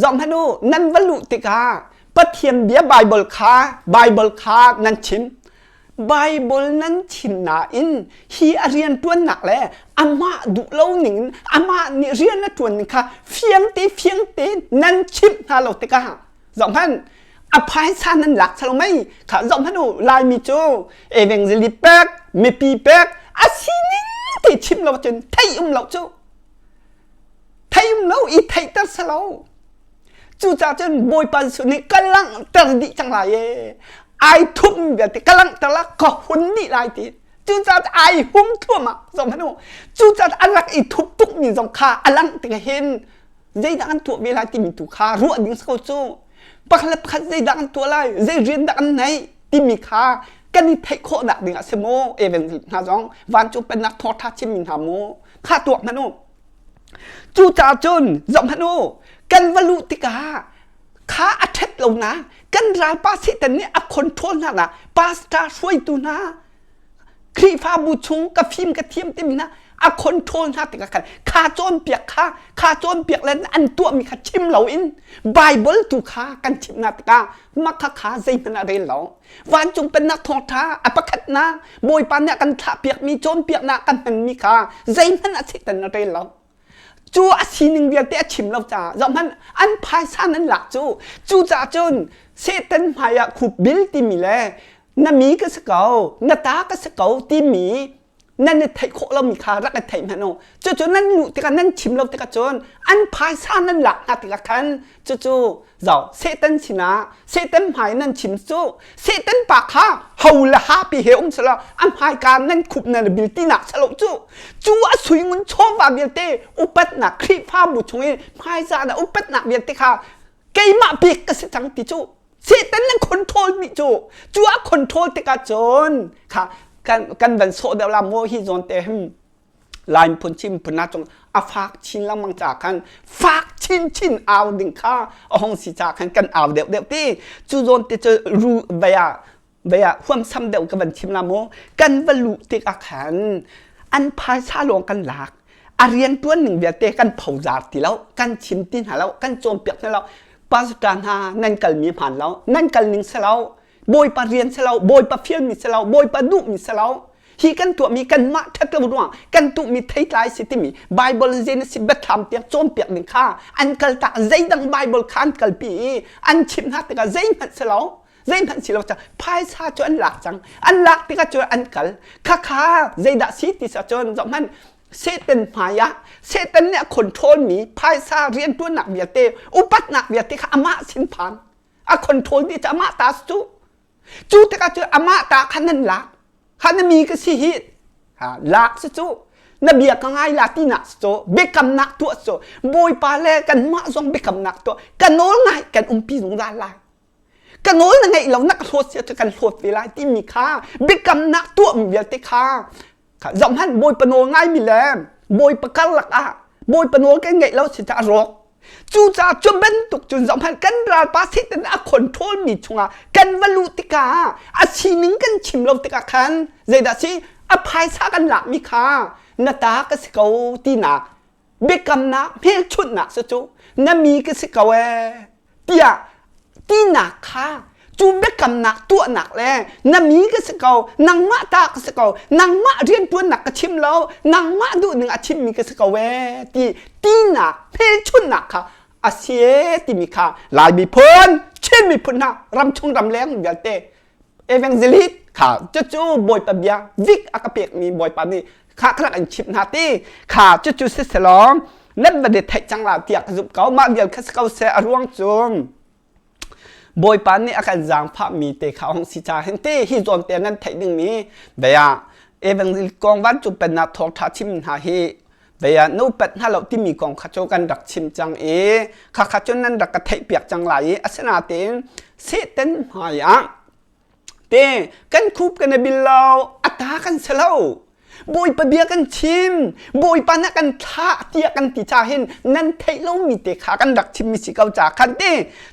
zoh hmanh u nan va luh tikah. Pathian bia Bible kha Bible kha nan chim. Bible nan chim nain hi a rian ṭuannak le amah duh lo ning in amah nih rian a ṭuan ning kha fiangte fiangte nan chimh hna lo tikah zohhmanh a phaisa nan lak chalo mei kha zohhmanh u Laimi cu evangelist pek mipi pek a sining te chim lo cun theih um lo cu theih um lo i theihter selo Cucaah cun Bawipa Jesuh nih ka langhter dih cang lai e. Ai thum vialte ka langhter la ka hun dih lai ti. Cucaah ai hum thluahmah zong hmanh u. Cucaah a rak i thup tukmi zong kha a langh tikah hin zeidah an tuah ve lai timi tu kha ruah ding si ko cu. Pakhat le pakhat zeidah an tuah lai, zei rian dah an neih timi kha kan i theih khawhnak ding ah si maw evangelist hna zong vancung pennak thawngṭha chimmi hna maw kha tuak hmanh u. Cucaah cun zohhmanh u, kan va luh tikah kha a ṭhat lonak kan ralpa Satan nih a control hna nak pastor hruaitu hna Khrihfabu chung ka fim ka thiam timi hna a control hna tikah khan kha cawnpiak kha kha cawnpiak le an tuahmi kha chim loin Bible tu kha kan chimh hna tikah mah kha kha zeihmanh a rel lo. Vancung pennak thawngṭha a pakhatnak Bawipa nih a kan thlahpiakmi cawnpiaknak kan hmanmi kha zeihmanh a Satan a rel lo. Cu a sining vialte a chim lo caah zohhmanh an phaisa nan lak cu cucaah cun Satan hmaiah khup bil timi le na mi ka si ko na ta ka si ko timi nan i theih khawh lomi kha rak i theih hmanh u. Cucu nan luh tikah nan chim lo tikah cun an phaisa nan lak hna tikah khan cucu zoh Satan sinah Satan hmai nan chim cu Satan pa kha ho le ha pi he um selaw a hmaika nan khup nan bil tinak selo cu cu a sui ngun chawva vialte upatnak Khrihfabu chung i hmaizah na upatnak vialte kha keimah bik ka si cang ti cu Satan nan control mi cu cu a control tikah cun kha kan kan van sawh deuh la maw hi zawn te him Lai phun chim phun na cung a fak chin lengmang ca khan fak chin chin au ding kha a hong si ca khan kan au deuh deuh ti cu zawn te cu ru vaya vaya huamsam deuh ka van chim la maw kan va luh tikah khan an phaisa lawng kan lak a rian tuan ning vialte kan phozar ti lo kan chim ti hna lo kan cawnpiak hna lo pastor hna nan kalmi hmaan lo nan kal ning si lo bawipa rian si lo bawipa fialmi si lo bawipa duhmi si lo hi kan tuahmi kanmah ṭhat lo ruang kan tuhmi theitlai si timi Bible Genesis biathlam tiang cawnpiak ding kha an kaltak zeidang Bible kha an kalpi i an chimh hna tikah zeihmanh si lo zeihmanh si lo ca phaisa cu an lak cang an lak tikah cun an kal khakha zeidah si ti sa cun zohhmanh Satan hmai ah Satan nih a control mi phaisa rianṭuannak vialte upatnak vialte kha amah sin phan a control dih cu amah ta cu cu tikah cu amah ta kha nan lak kha na mi ka si hi ha lak si cu na bia ka ngai la tinak si cu biakamnak tuah cu bawipa le kanmah zong biakamnak tuah ka nawl ngai kan umpi zungzal lai ka nawl na ngeih lo na ka hlawt sia cu kan hlawt ve lai timi kha biakamnak tuahmi vialte kha zohhmanh bawipa nawl ngaimi le bawipa karlak ah bawipa nawl kan ngeih lo si a rawk cucaah cu bantuk cun zohhmanh kan ralpa Satan a control mi chungah kan va luh tikah a sining kan chim lo tikah khan zeidah si a phaisa kan lakmi kha na ta ka si ko tinak biakamnak hmelchunhnak si cu na mi ka si ko ee tiah tinak kha cu biakamnak tuahnak le na mi ka si ko nangmah ta ka si ko nangmah rianṭuannak ka chim lo nangmah duhning a chimmi ka si ko ee ti tinak hmelchunhnak kha a si ee timi kha Lai miphun Chin miphun hna ramchung ramleng vialte evangelist kha cucu Bawipa bia vik a ka pekmi Bawipa nih kha kha rak in chimh hna ti kha cucu siselawng nan va de theih cang la tiah ka zumh ko mah vial kha si ko seh a ruang cu Bawipa nih a kan zaangfahmi te kha hong si ca hin te hi zawn te nan theih dingmi bia evangelist kong van cu pennak thawngṭha chim hna hi Vei ah na upat hna lo timi kong kha cu kan rak chim cang i khakha cun nan rak ka theihpiak cang lai i asinain Satan hmaiah te kan khup kan i bil lo a ta kan si lo Bawipa bia kan chim Bawipa nih kan thlah tiah kan ti ca hin nan theih lomi te kha kan rak chimmi si ko ca khan ti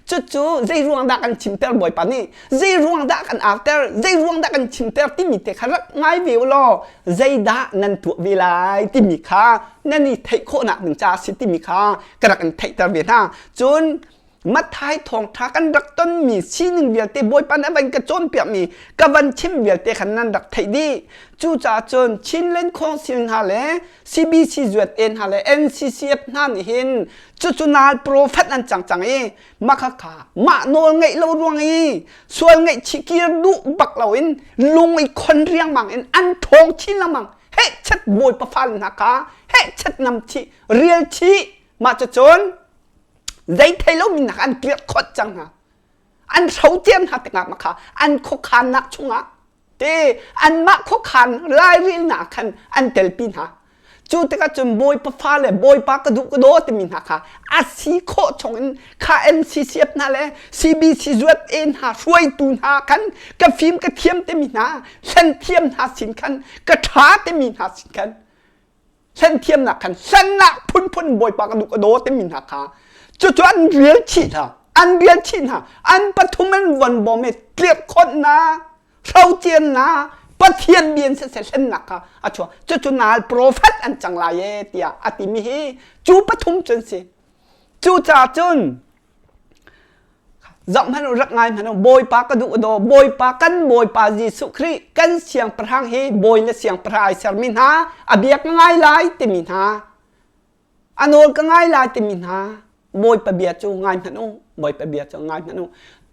cucu zei ruang dah kan chimter Bawipa nih zei ruang dah kan auter zei ruang dah kan chimter timi te kha rak ngai ve u law zeidah nan tuah ve lai timi kha nan i theih khawhnak ding caah si timi kha ka rak in theihter ve hna. Cun Matthai thawngṭha kan rak tonmi sining vialte Bawipa nih a van ka cawnpiakmi ka van chim vialte khan nan rak theih dih. Cucaah cun Chinland Council hna le CBC USA hna le NCCF hna nih hin cucu nal prophet an cang cang i mah khakha mah nawl ngeih lo ruang i sual ngaihchih kir duh bak loin lung i khon riangmang in an ṭhawng chin lengmang. Heh chet Bawipa fale hna kha heh chet nam chih rial chih mah cucun zei thei lomi nak an tlirh khawt cang hna an hrocer hna tikah ma kha an khuakhannak chungah te anmah khuakhan lairelnak khan an telpi hna cu tikah cun bawipa fa le bawipa ka duh ka daw timi hna kha a si khawh chungin kha NCCF hna le CBC zuat e hna hruaitu hna khan ka fim ka thiam timi hna hlen thiam hna sin khan ka ṭha timi hna sin khan hlen thiamnak khan hlennak phunphun bawipa ka duh ka daw timi hna kha cucu an rial chih hna an rial chih hna an pathum an von bawm i tlirhkhonhnak hrociannak Pathian bian siseh hlennak kha a chuak cucu nal prophet an cang lai e tiah a timi hi cu pathum cun si cucaah cun Zoh hmanh u, rak ngai hmanh u, Bawipa ka duh daw, Bawipa kan Bawipa Jesuh Khrih kan siangpahrang hi bawi le siangpahrang ai sermi hna, a bia ka ngai lai timi hna, a nawl ka ngai lai timi hna, Bawipa bia cu ngai hmanh u, Bawipa bia cu ngai hmanh u.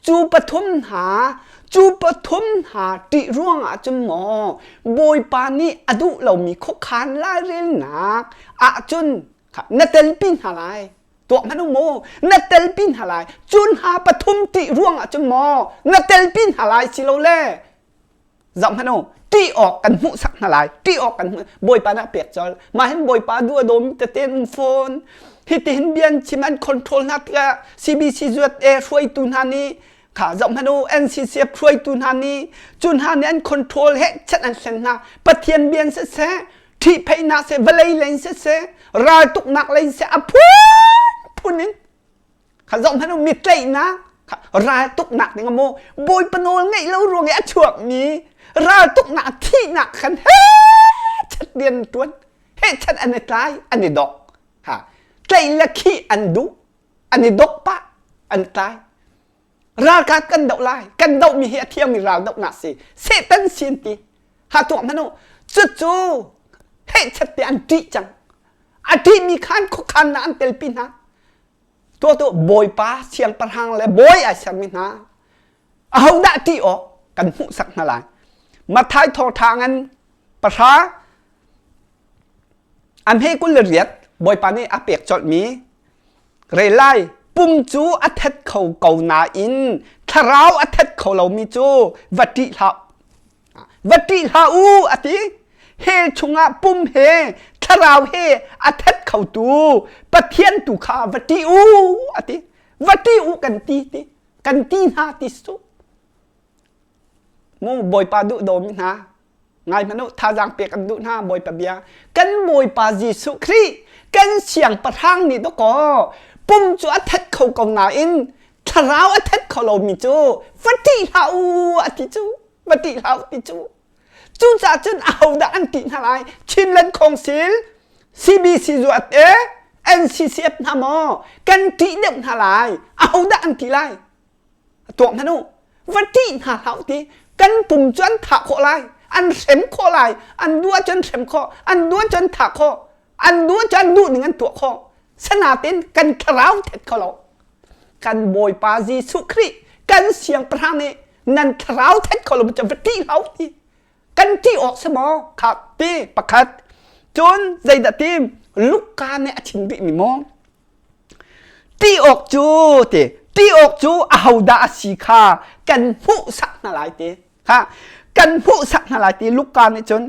Cu pathum hna, cu pathum hna ṭih ruangah cun maw Bawipa nih a duh lomi khuakhan lairelnak ahcun na telpi hna lai. Tuak hmanh u mu, na telpi hna lai. Cun hna pathum ṭih ruangah cun maw na telpi hna lai si lo le zoh hmanh u, ṭih awk kan hmuhsak hna lai. Ṭih awk kan hmuh. Bawipa nih a pek colh. Mah hin Bawipa duh a dawmi tete an um fawn. Hitihin bia an chim an control hna tikah CBC zuat e hruaitu hna nih kha zoh hmanh u NCCF hruaitu hna nih cu hna nih an control he chet an hlen hna. Pathian bia in siseh ṭhihpheihnak seh vawlei lei in siseh raltuknak lei in seh a phunphun in kha zoh hmanh u mi tlaihnak raltuknak ding maw bawipa nawl ngeih lo ruang i a chuakmi raltuknak thihnak khan he chat rian ṭuan he chat an i tlai an i dok ha tlaih le khih an duh an i dok pah an tlai ralkap kan doh lai kan dohmi hi a thiangmi ral dohnak si Satan si an ti ha tuak hmanh u cucu hehchat te an ṭih cang a ṭihmi khan khuakhannak an telpi hna tuah tu bawipa siangpahrang le bawi ai sermi hna ahodah ṭih awk kan hmuhsak hna lai Matthai thawngṭha ngan pahra a hme 28 bawipa nih a pek colhmi Rel lai pum cu a that kho ko nain thlarau a that kho lomi cu va ṭih hlah. Va ṭih hlah u a ti. Hell chungah pum he thlarau he a that khotu Pathian tu kha va ṭih u a ti. Va ṭih u kan ti ti. Kan ti hna ti su. Mu Bawipa duh dawmi hna Ngai hmanh u, thazaang pek an duh hna Bawipa bia. Kan Bawipa Jesuh Khrih kan siangpahrang nih dawkaw pum cu a that kho ko nain thlarau a that kho lomi cu va ṭih hlah u a ti cu va ṭih hlah u ti cu cucaah cun ahodah an ṭih hna lai Chinland Council CBC zuat e NCCF hna maw kan ṭih deuh hna lai ahodah an ṭih lai Tuak hmanh u, va ṭih hna hlah u ti kan pum cu an thah khawh lai, an hrem khawh lai, an duh ahcun hrem khawh, an duh ahcun thah khawh, an duh ahcun an duh ning an tuah khawh. Sanatin kan thlarau thet kho lo. Kan Bawipa Jesuh Khrih kan siangpahrang nih nan thlarau thet kho lo cu va ṭih hlah u ti. Kan ṭih awk si maw? Kha ti pakhat. Cun zeidah ti Luka nih a chim rihmi maw? Ṭih awk cu ti ṭih awk cu ahodah a si kha kan hmuhsak hna lai ti kha kan hmuhsak hna lai ti Luka nih cun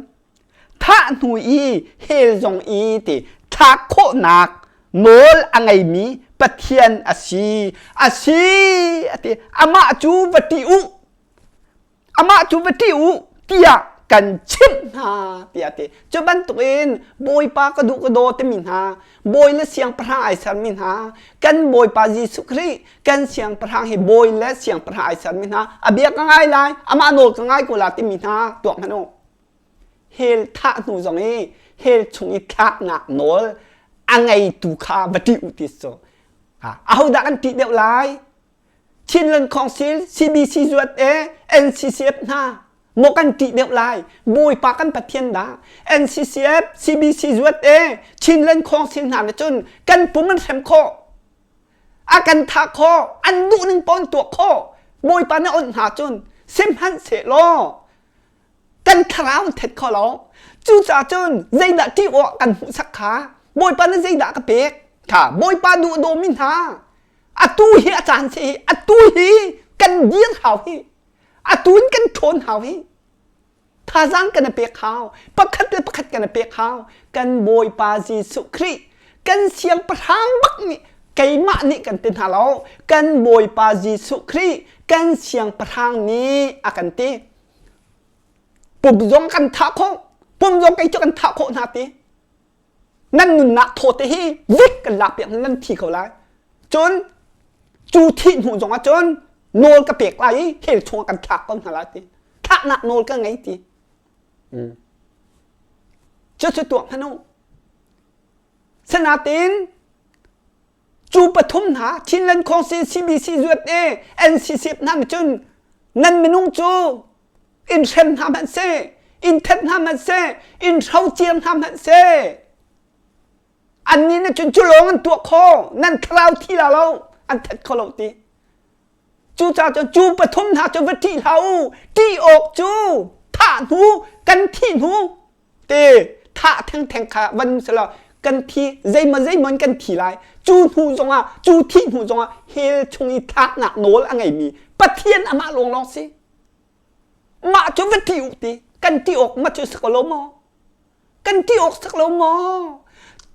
thah hnu i hell zong i ti thlak khawhnak nawl a ngeimi Pathian a si a si a ti amah cu va ṭih u amah cu va ṭih u tiah kan chimh hna tiah a ti. Cu bantukin Bawipa ka duh ka daw timi hna, bawi le siangpahrang ai sermi hna, kan Bawipa Jesuh Khrih kan siangpahrang hi bawi le siangpahrang ai sermi hna, a bia ka ngai lai, amah nawl ka ngai ko la timi hna tuak hmanh u. Hell thah hnu zong i hell chung i thlaknak nawl a ngeitu kha va ṭih u ti cu. Ahodah kan ṭih deuh lai? Chinland Council, CBC zuat e, NCCF hna maw kan ṭih deuh lai? Bawipa kan Pathian dah? NCCF, CBC zuat e, Chinland Council hna nih cun kan pum an hrem khawh. A kan thah khawh, an duh ning pawn tuah khawh. Bawipa nih onh hna cun sihmanhsehlaw kan thlarau an thet kho lo. Cucaah cun zeidah ṭih awk kan hmuhsak kha Bawipa nih zeidah ka pek? Kha Bawipa duh dawmi hna atu hi a caan si hi atu hi kan dir hau hi atu in kan ṭhawn hau hi thazaang kan i pek hau pakhat le pakhat kan i pek hau kan Bawipa Jesuh Khrih kan siangpahrang bak nih keimah nih kan ti hna lo kan Bawipa Jesuh Khrih kan siangpahrang nih a kan ti pum zong kan thah khawh pum zong kei cu kan thah khawh hna ti nan nunnak thaw te hi vik kan lak piak nan thi ko lai cun cu thih hnu zong ah cun nawl ka pek lai i hell chung kan thlak ko hna lai ti thlaknak nawl ka ngei ti cu cu tuah hmanh u sinatin cu pathum hna Chinland Council CBC zuat e NCC hna cun nan minung cu in hrem hna hmanh seh in thet hna hmanh seh in hrociar hna hmanh seh annih nih cun cu lawng an tuah kho nan thlarau thi la lo an thet kho lo ti cucaah cun cu pathum hna cu va ṭih hlah u ṭih awk cu thah hnu kan thih hnu te thah thengtheng kha van selaw kan thi zeimaw zeimaw in kan thi lai cu hnu zongah cu thih hnu zongah hell chung i thlaknak nawl a ngeimi Pathian amah lawnglawng si mah cu va ṭih u ti kan ṭih awk ma cu si ko lo maw kan ṭih awk sak lo maw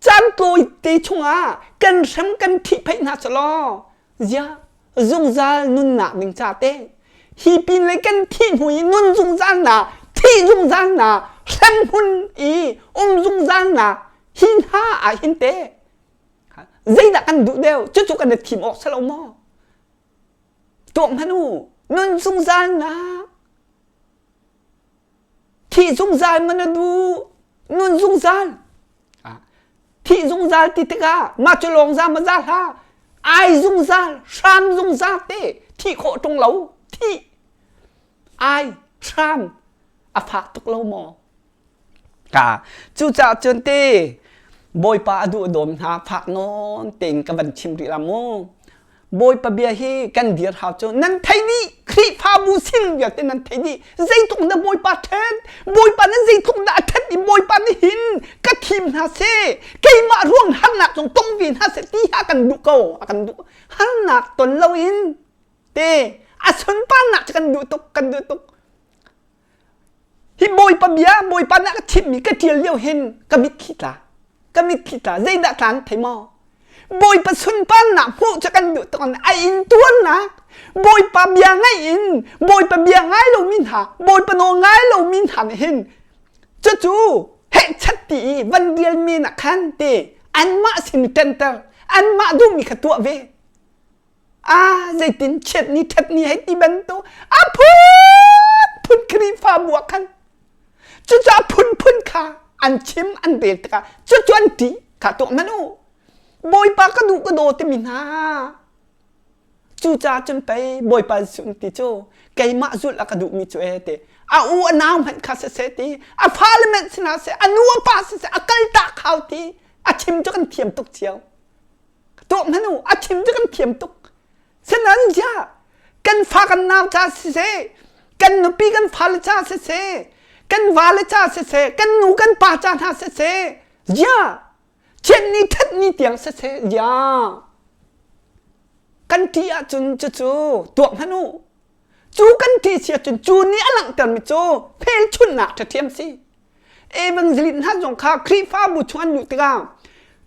caan tawi te chungah kan hrem kan ṭhihphaih hna selaw zia zungzal nunnak ding ca te hi pin le kan thih hnu i nun zungzal na thih zungzal na hremhmun i um zungzal na hi hna ah hin te zeidah kan duh deuh cucu kan i thim awk si lo maw tuak hmanh u nun zungzal na thih zungzal man na duh nun zungzal thih zungzal ti tikah mah cu lawng za ma za hlah ai zungzal hram zungzal te thih khawh ṭung lo thih ai hram a fak tuk lo maw Ka cucaah cun ti Bawipa a duh dawm hna fak nawn tein ka van chim rih la mu. Bawipa bia hi kan dir hau cu nan thei dih Khrihfabu sin vialte nan thei dih zeitluk dah Bawipa ṭhet Bawipa nih zeitluk dah a ṭhet i Bawipa nih hin ka thim hna seh keimah ruang harnak zong tong ve hna seh ti ha kan duh ko a kan duh harnak ton loin te a sunparnak cu kan duh tuk kan duh tuk Hi Bawipa bia Bawipa nih a ka chimhmi ka ṭial lio hin ka mitthli tla. Ka mitthli tla. Zeidah tla an thei maw? Bawipa sunparnak hmuh cu kan duh tuk a in tuarnak Bawipa bia ngaih in Bawipa bia ngai lomi hna Bawipa nawl ngai lomi hna nih hin cucu hehchat ti i van rial men ah khan ti anmah sin ṭanter anmah duhmi kha tuah ve Ah, zeitin chiat ni ṭhat ni hei ti bantuk a phunphun Khrihfabu ah khan cucu a phunphun kha an chim an rel tikah cucu an ṭih kha tuah hmanh u Bawipa ka duh ka daw timi hna cucaah cun pei Bawipa Jesuh ti cu keimah zulh a ka duhmi cu e ti a u a nau hmanh kha siseh ti a fale hmanh si hna seh a nu a pa siseh a kaltak hau ti a chim cu kan thiam tuk cio tuah hmanh u a chim cu kan thiam tuk sinan zia kan fa kan nau ca siseh kan nupi kan fale ca siseh kan vale ca siseh kan nu kan pa ca hna siseh zia chiat ni that ni tiang siseh zia kan ti ahcun cucu tuah hmanh u cu kan ti si ahcun cu nih a langhtermi cu hmelchunhnak ṭhathiam si Evangelist hna zong kha Khrihfabu chung an luh tikah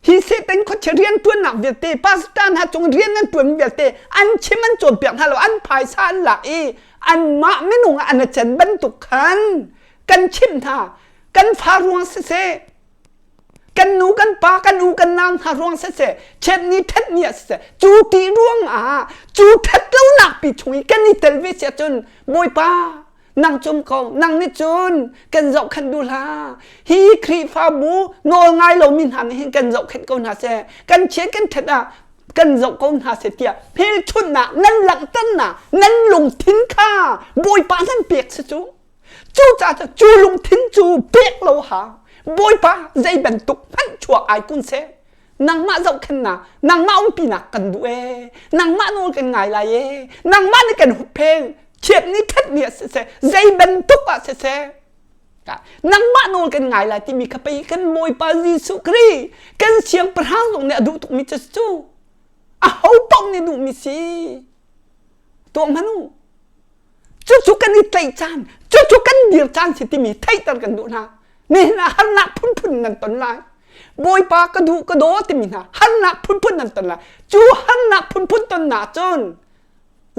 hi Satan khuachia rianṭuannak vialte pastor hna cung rian an ṭuan vialte an chim an cawnpiak hna lo an phaisa an lak i anmah minung ah an i can bantuk khan kan chimh hna kan fa ruang siseh kan nu kan pa kan u kan nau hna ruang siseh chiat ni ṭhat ni ah siseh cu ti ruang ah cu ṭhat lonak pi chung i kan i tel ve si ahcun Bawipa nang cum ko nang nih cun kan zohkhenh duh hlah hi Khrihfabu nawl ngai lomi hna nih hin kan zohkhenh ko hna seh kan chiat kan ṭhat ah. kan zoh ko hna seh tiah hmelchunhnak nan langhternak nan lungthin kha Bawipa nan pek si cu. Cucaah cu lungthin cu pek lo ha Bawipa zei bantuk hmanh chuak ai kun seh nangmah zohkhennak nangmah umpinak kan duh ee nangmah nawl kan ngai lai ee nangmah nih kan huppheng chiat ni that ni ah siseh zei bantuk ah siseh nangmah nawl kan ngai lai timi kha pei kan Bawipa Jesuh Khrih kan siangpahrang zong nih a duh tukmi cu cu a ho paoh nih duhmi si tuah hmanh u cucu kan i tlaih caan cucu kan dir caan si timi theihter kan duh hna nihin ah harnak phunphun nan ton lai Bawipa ka duh ka daw timi hna harnak phunphun nan ton lai cu harnak phunphun ton na cun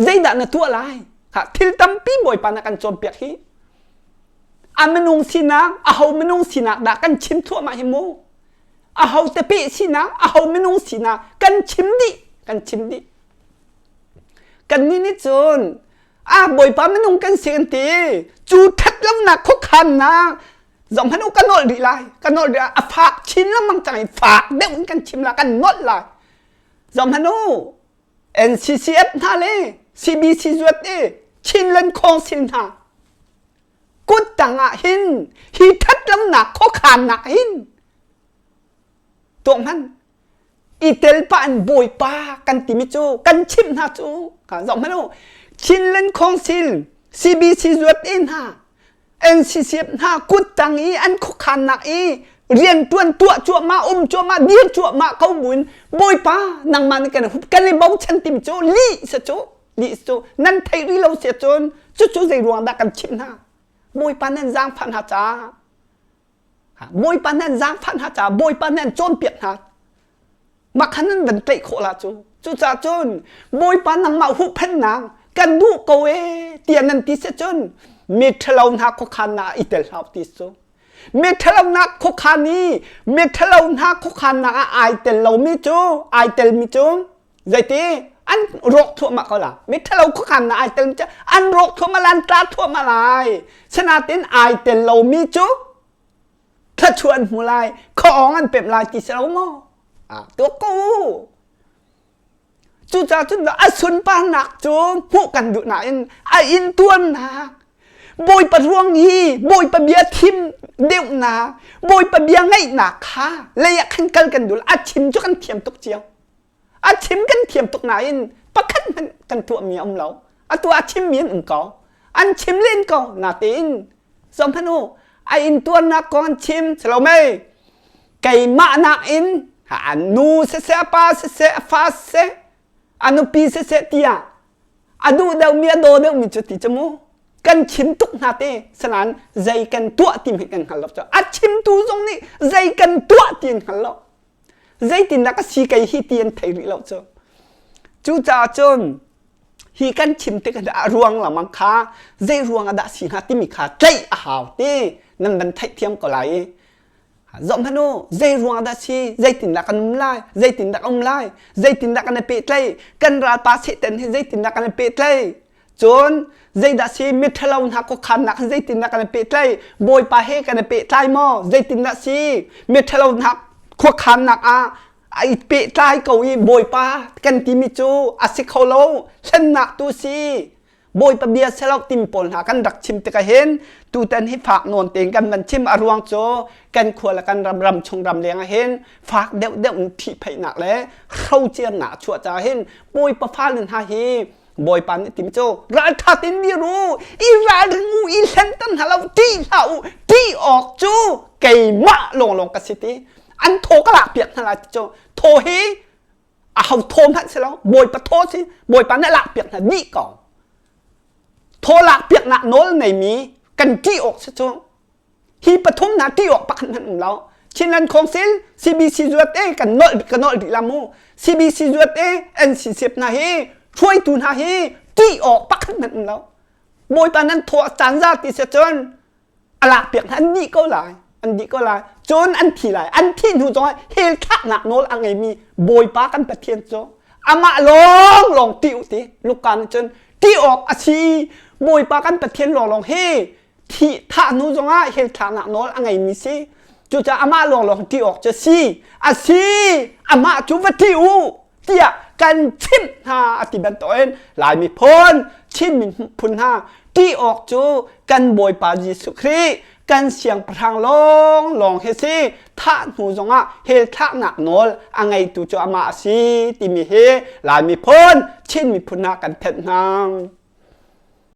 zeidah na tuah lai ha thil tampi Bawipa na kan cawnpiak hi a minung sinak aho minung sinak dah kan chim thluahmah hi mu aho tepe sinak aho minung sinak kan chim dih kan chim dih Kannih nih cun ah Bawipa minung kan si kan ti. Cu ṭhatlonak khuakhannak zohhmanh u ka nolh rih lai. Ka nolh rih lai. A fak chin lengmang cang i fak deuh in kan chim lai, kan nolh lai. Zohhmanh u NCCF hna le CBC zuat i Chinland Council hna kut tang ah hin hi ṭhatlonak khuakhannak hin tuah hmanh i tel pah in bawipa kan timi cu kan chimh hna cu zoh hmanh u Chinland Council CBC zuat i hna NCCF hna kut tang i an khuakhannak i riantuan tuah cuahmah um cuahmah dir cuahmah ko buin bawipa nangmah nih kan hup kan i bochan tim cu lih se cu lih cu nan theih rih lo si cun cucu zei ruang dah kan chimh hna bawipa nan zaangfah hna caah Bawipa nih an zaangfah hna caah Bawipa nih an cawnpiak hna. Mah khan nan van tlaih khawh la cu. Cucaah cun Bawipa nangmah huhphennak kan duh ko ee tiah nan ti si cun mi ṭhalo hna khuakhan ah i tel hlah ti cu. Mi ṭhalonak khuakhan i mi ṭhalo hna khuakhannak ah ai tel lomi cu ai telmi cu Zeiti an rawk thuahmah ko la. Mi ṭhalo khuakhan na ai tel mi cu an rawk thuahmah lai, an tla thuahmah lai. Sinatin ai tel lomi cu thluachuah an hmu lai, khuaawng an pemh lai ti si lo maw? Ah, tuak ko u. Cucaah cun a sunparnak cu hmuh kan duh nain a intuarnak Bawipa ruang i Bawipa bia thim deuhnak Bawipa bia ngaihnak kha lei ah khan kal kan duh a chim cu kan thiam tuk cio. A chim kan thiam tuk nain pakhat hmanh kan tuahmi a um lo. Atu a chimmi an um ko. An chim len ko natein zohhmanh u a intuarnak kong an chim si lo mei keimah nakin a nu siseh a pa siseh a fa siseh a nupi siseh tiah a duh deuhmi a daw deuhmi cu ti cu mu kan chim tuk hna te sanain zei kan tuah ti hmanh kan hngal lo cu a chimtu zong nih zei kan tuah ti an hngal lo zeitindah ka si kei hi ti an thei rih lo cu cucaah cun hi kan chim tik ah ruang lamang kha zei ruang ah dah si hnga timi kha tlaih a hau ti nan van theihthiam ko lai i zoh hmanh u zei ruang dah si zeitindah kan um lai zeitindah um lai zeitindah kan i pehtlaih kan ralpa satan hi zeitindah kan i pehtlaih Cun zeidah si miṭhalo hna khuakhannak hin zeitindah kan i pehtlaih? Bawipa he kan i pehtlai maw? Zeitindah si miṭhalo hna khuakhannak ah ai pehtlai ko i Bawipa kan timi cu a si kho lo, hlennak tu si. Bawipa bia selo tim pawl hna kan rak chim tikah hin tutan hi fak nawn tein kan van chim a ruang cu kan khua le kan ram ram chung ram leng ah hin fak deuhdeuh in ṭhihphaihnak le hrocernak a chuah caah hin Bawipa fale hna hi Bawipa nih tim cu ralṭha tein dir u, i ralring u, i hlenter hna lo, ṭih hlah u, ṭih awk cu keimah lawnglawng ka si ti. An thaw ka lak piak hna lai ti cu thaw hi aho thaw hmanh si lo, Bawipa thaw si, Bawipa nih a lak piak hna dih ko. Thaw lak piaknak nawl neimi kan ṭih awk si cu Hi pathum hna ti awk pakhat hmanh um lo. Chinland Council, CBC zuat e kan nolh kan nolh dih la mu. CBC zuat e NCCF hna hi hruaitu hna hi ti awk pakhat hmanh um lo. Bawipa nan thaw a caan za ti se cun a lak piak hna an dih ko lai. An dih ko lai. Cun an thi lai. An thih hnu zongah hell thlaknak nawl a ngeimi Bawipa kan Pathian cu amah lawng lawng ti u ti. Luka nih cun ti awk a si. Bawipa kan Pathian lawng lawng hi thih thah hnu zongah hell thlaknak nawl a ngeimi si cucaah amah lawnglawng ṭih awk cu si a si amah cu va ṭih u. Tiah kan chimh hna a ti bantukin Lai miphun Chin miphun hna ṭih awk cu kan Bawipa Jesuh Khrih kan siangpahrang lawnglawng hi si. Thah hnu zongah hell thlaknak nawl a ngeitu cu amah a si timi hi Lai miphun Chin miphun ah kan thenh hna.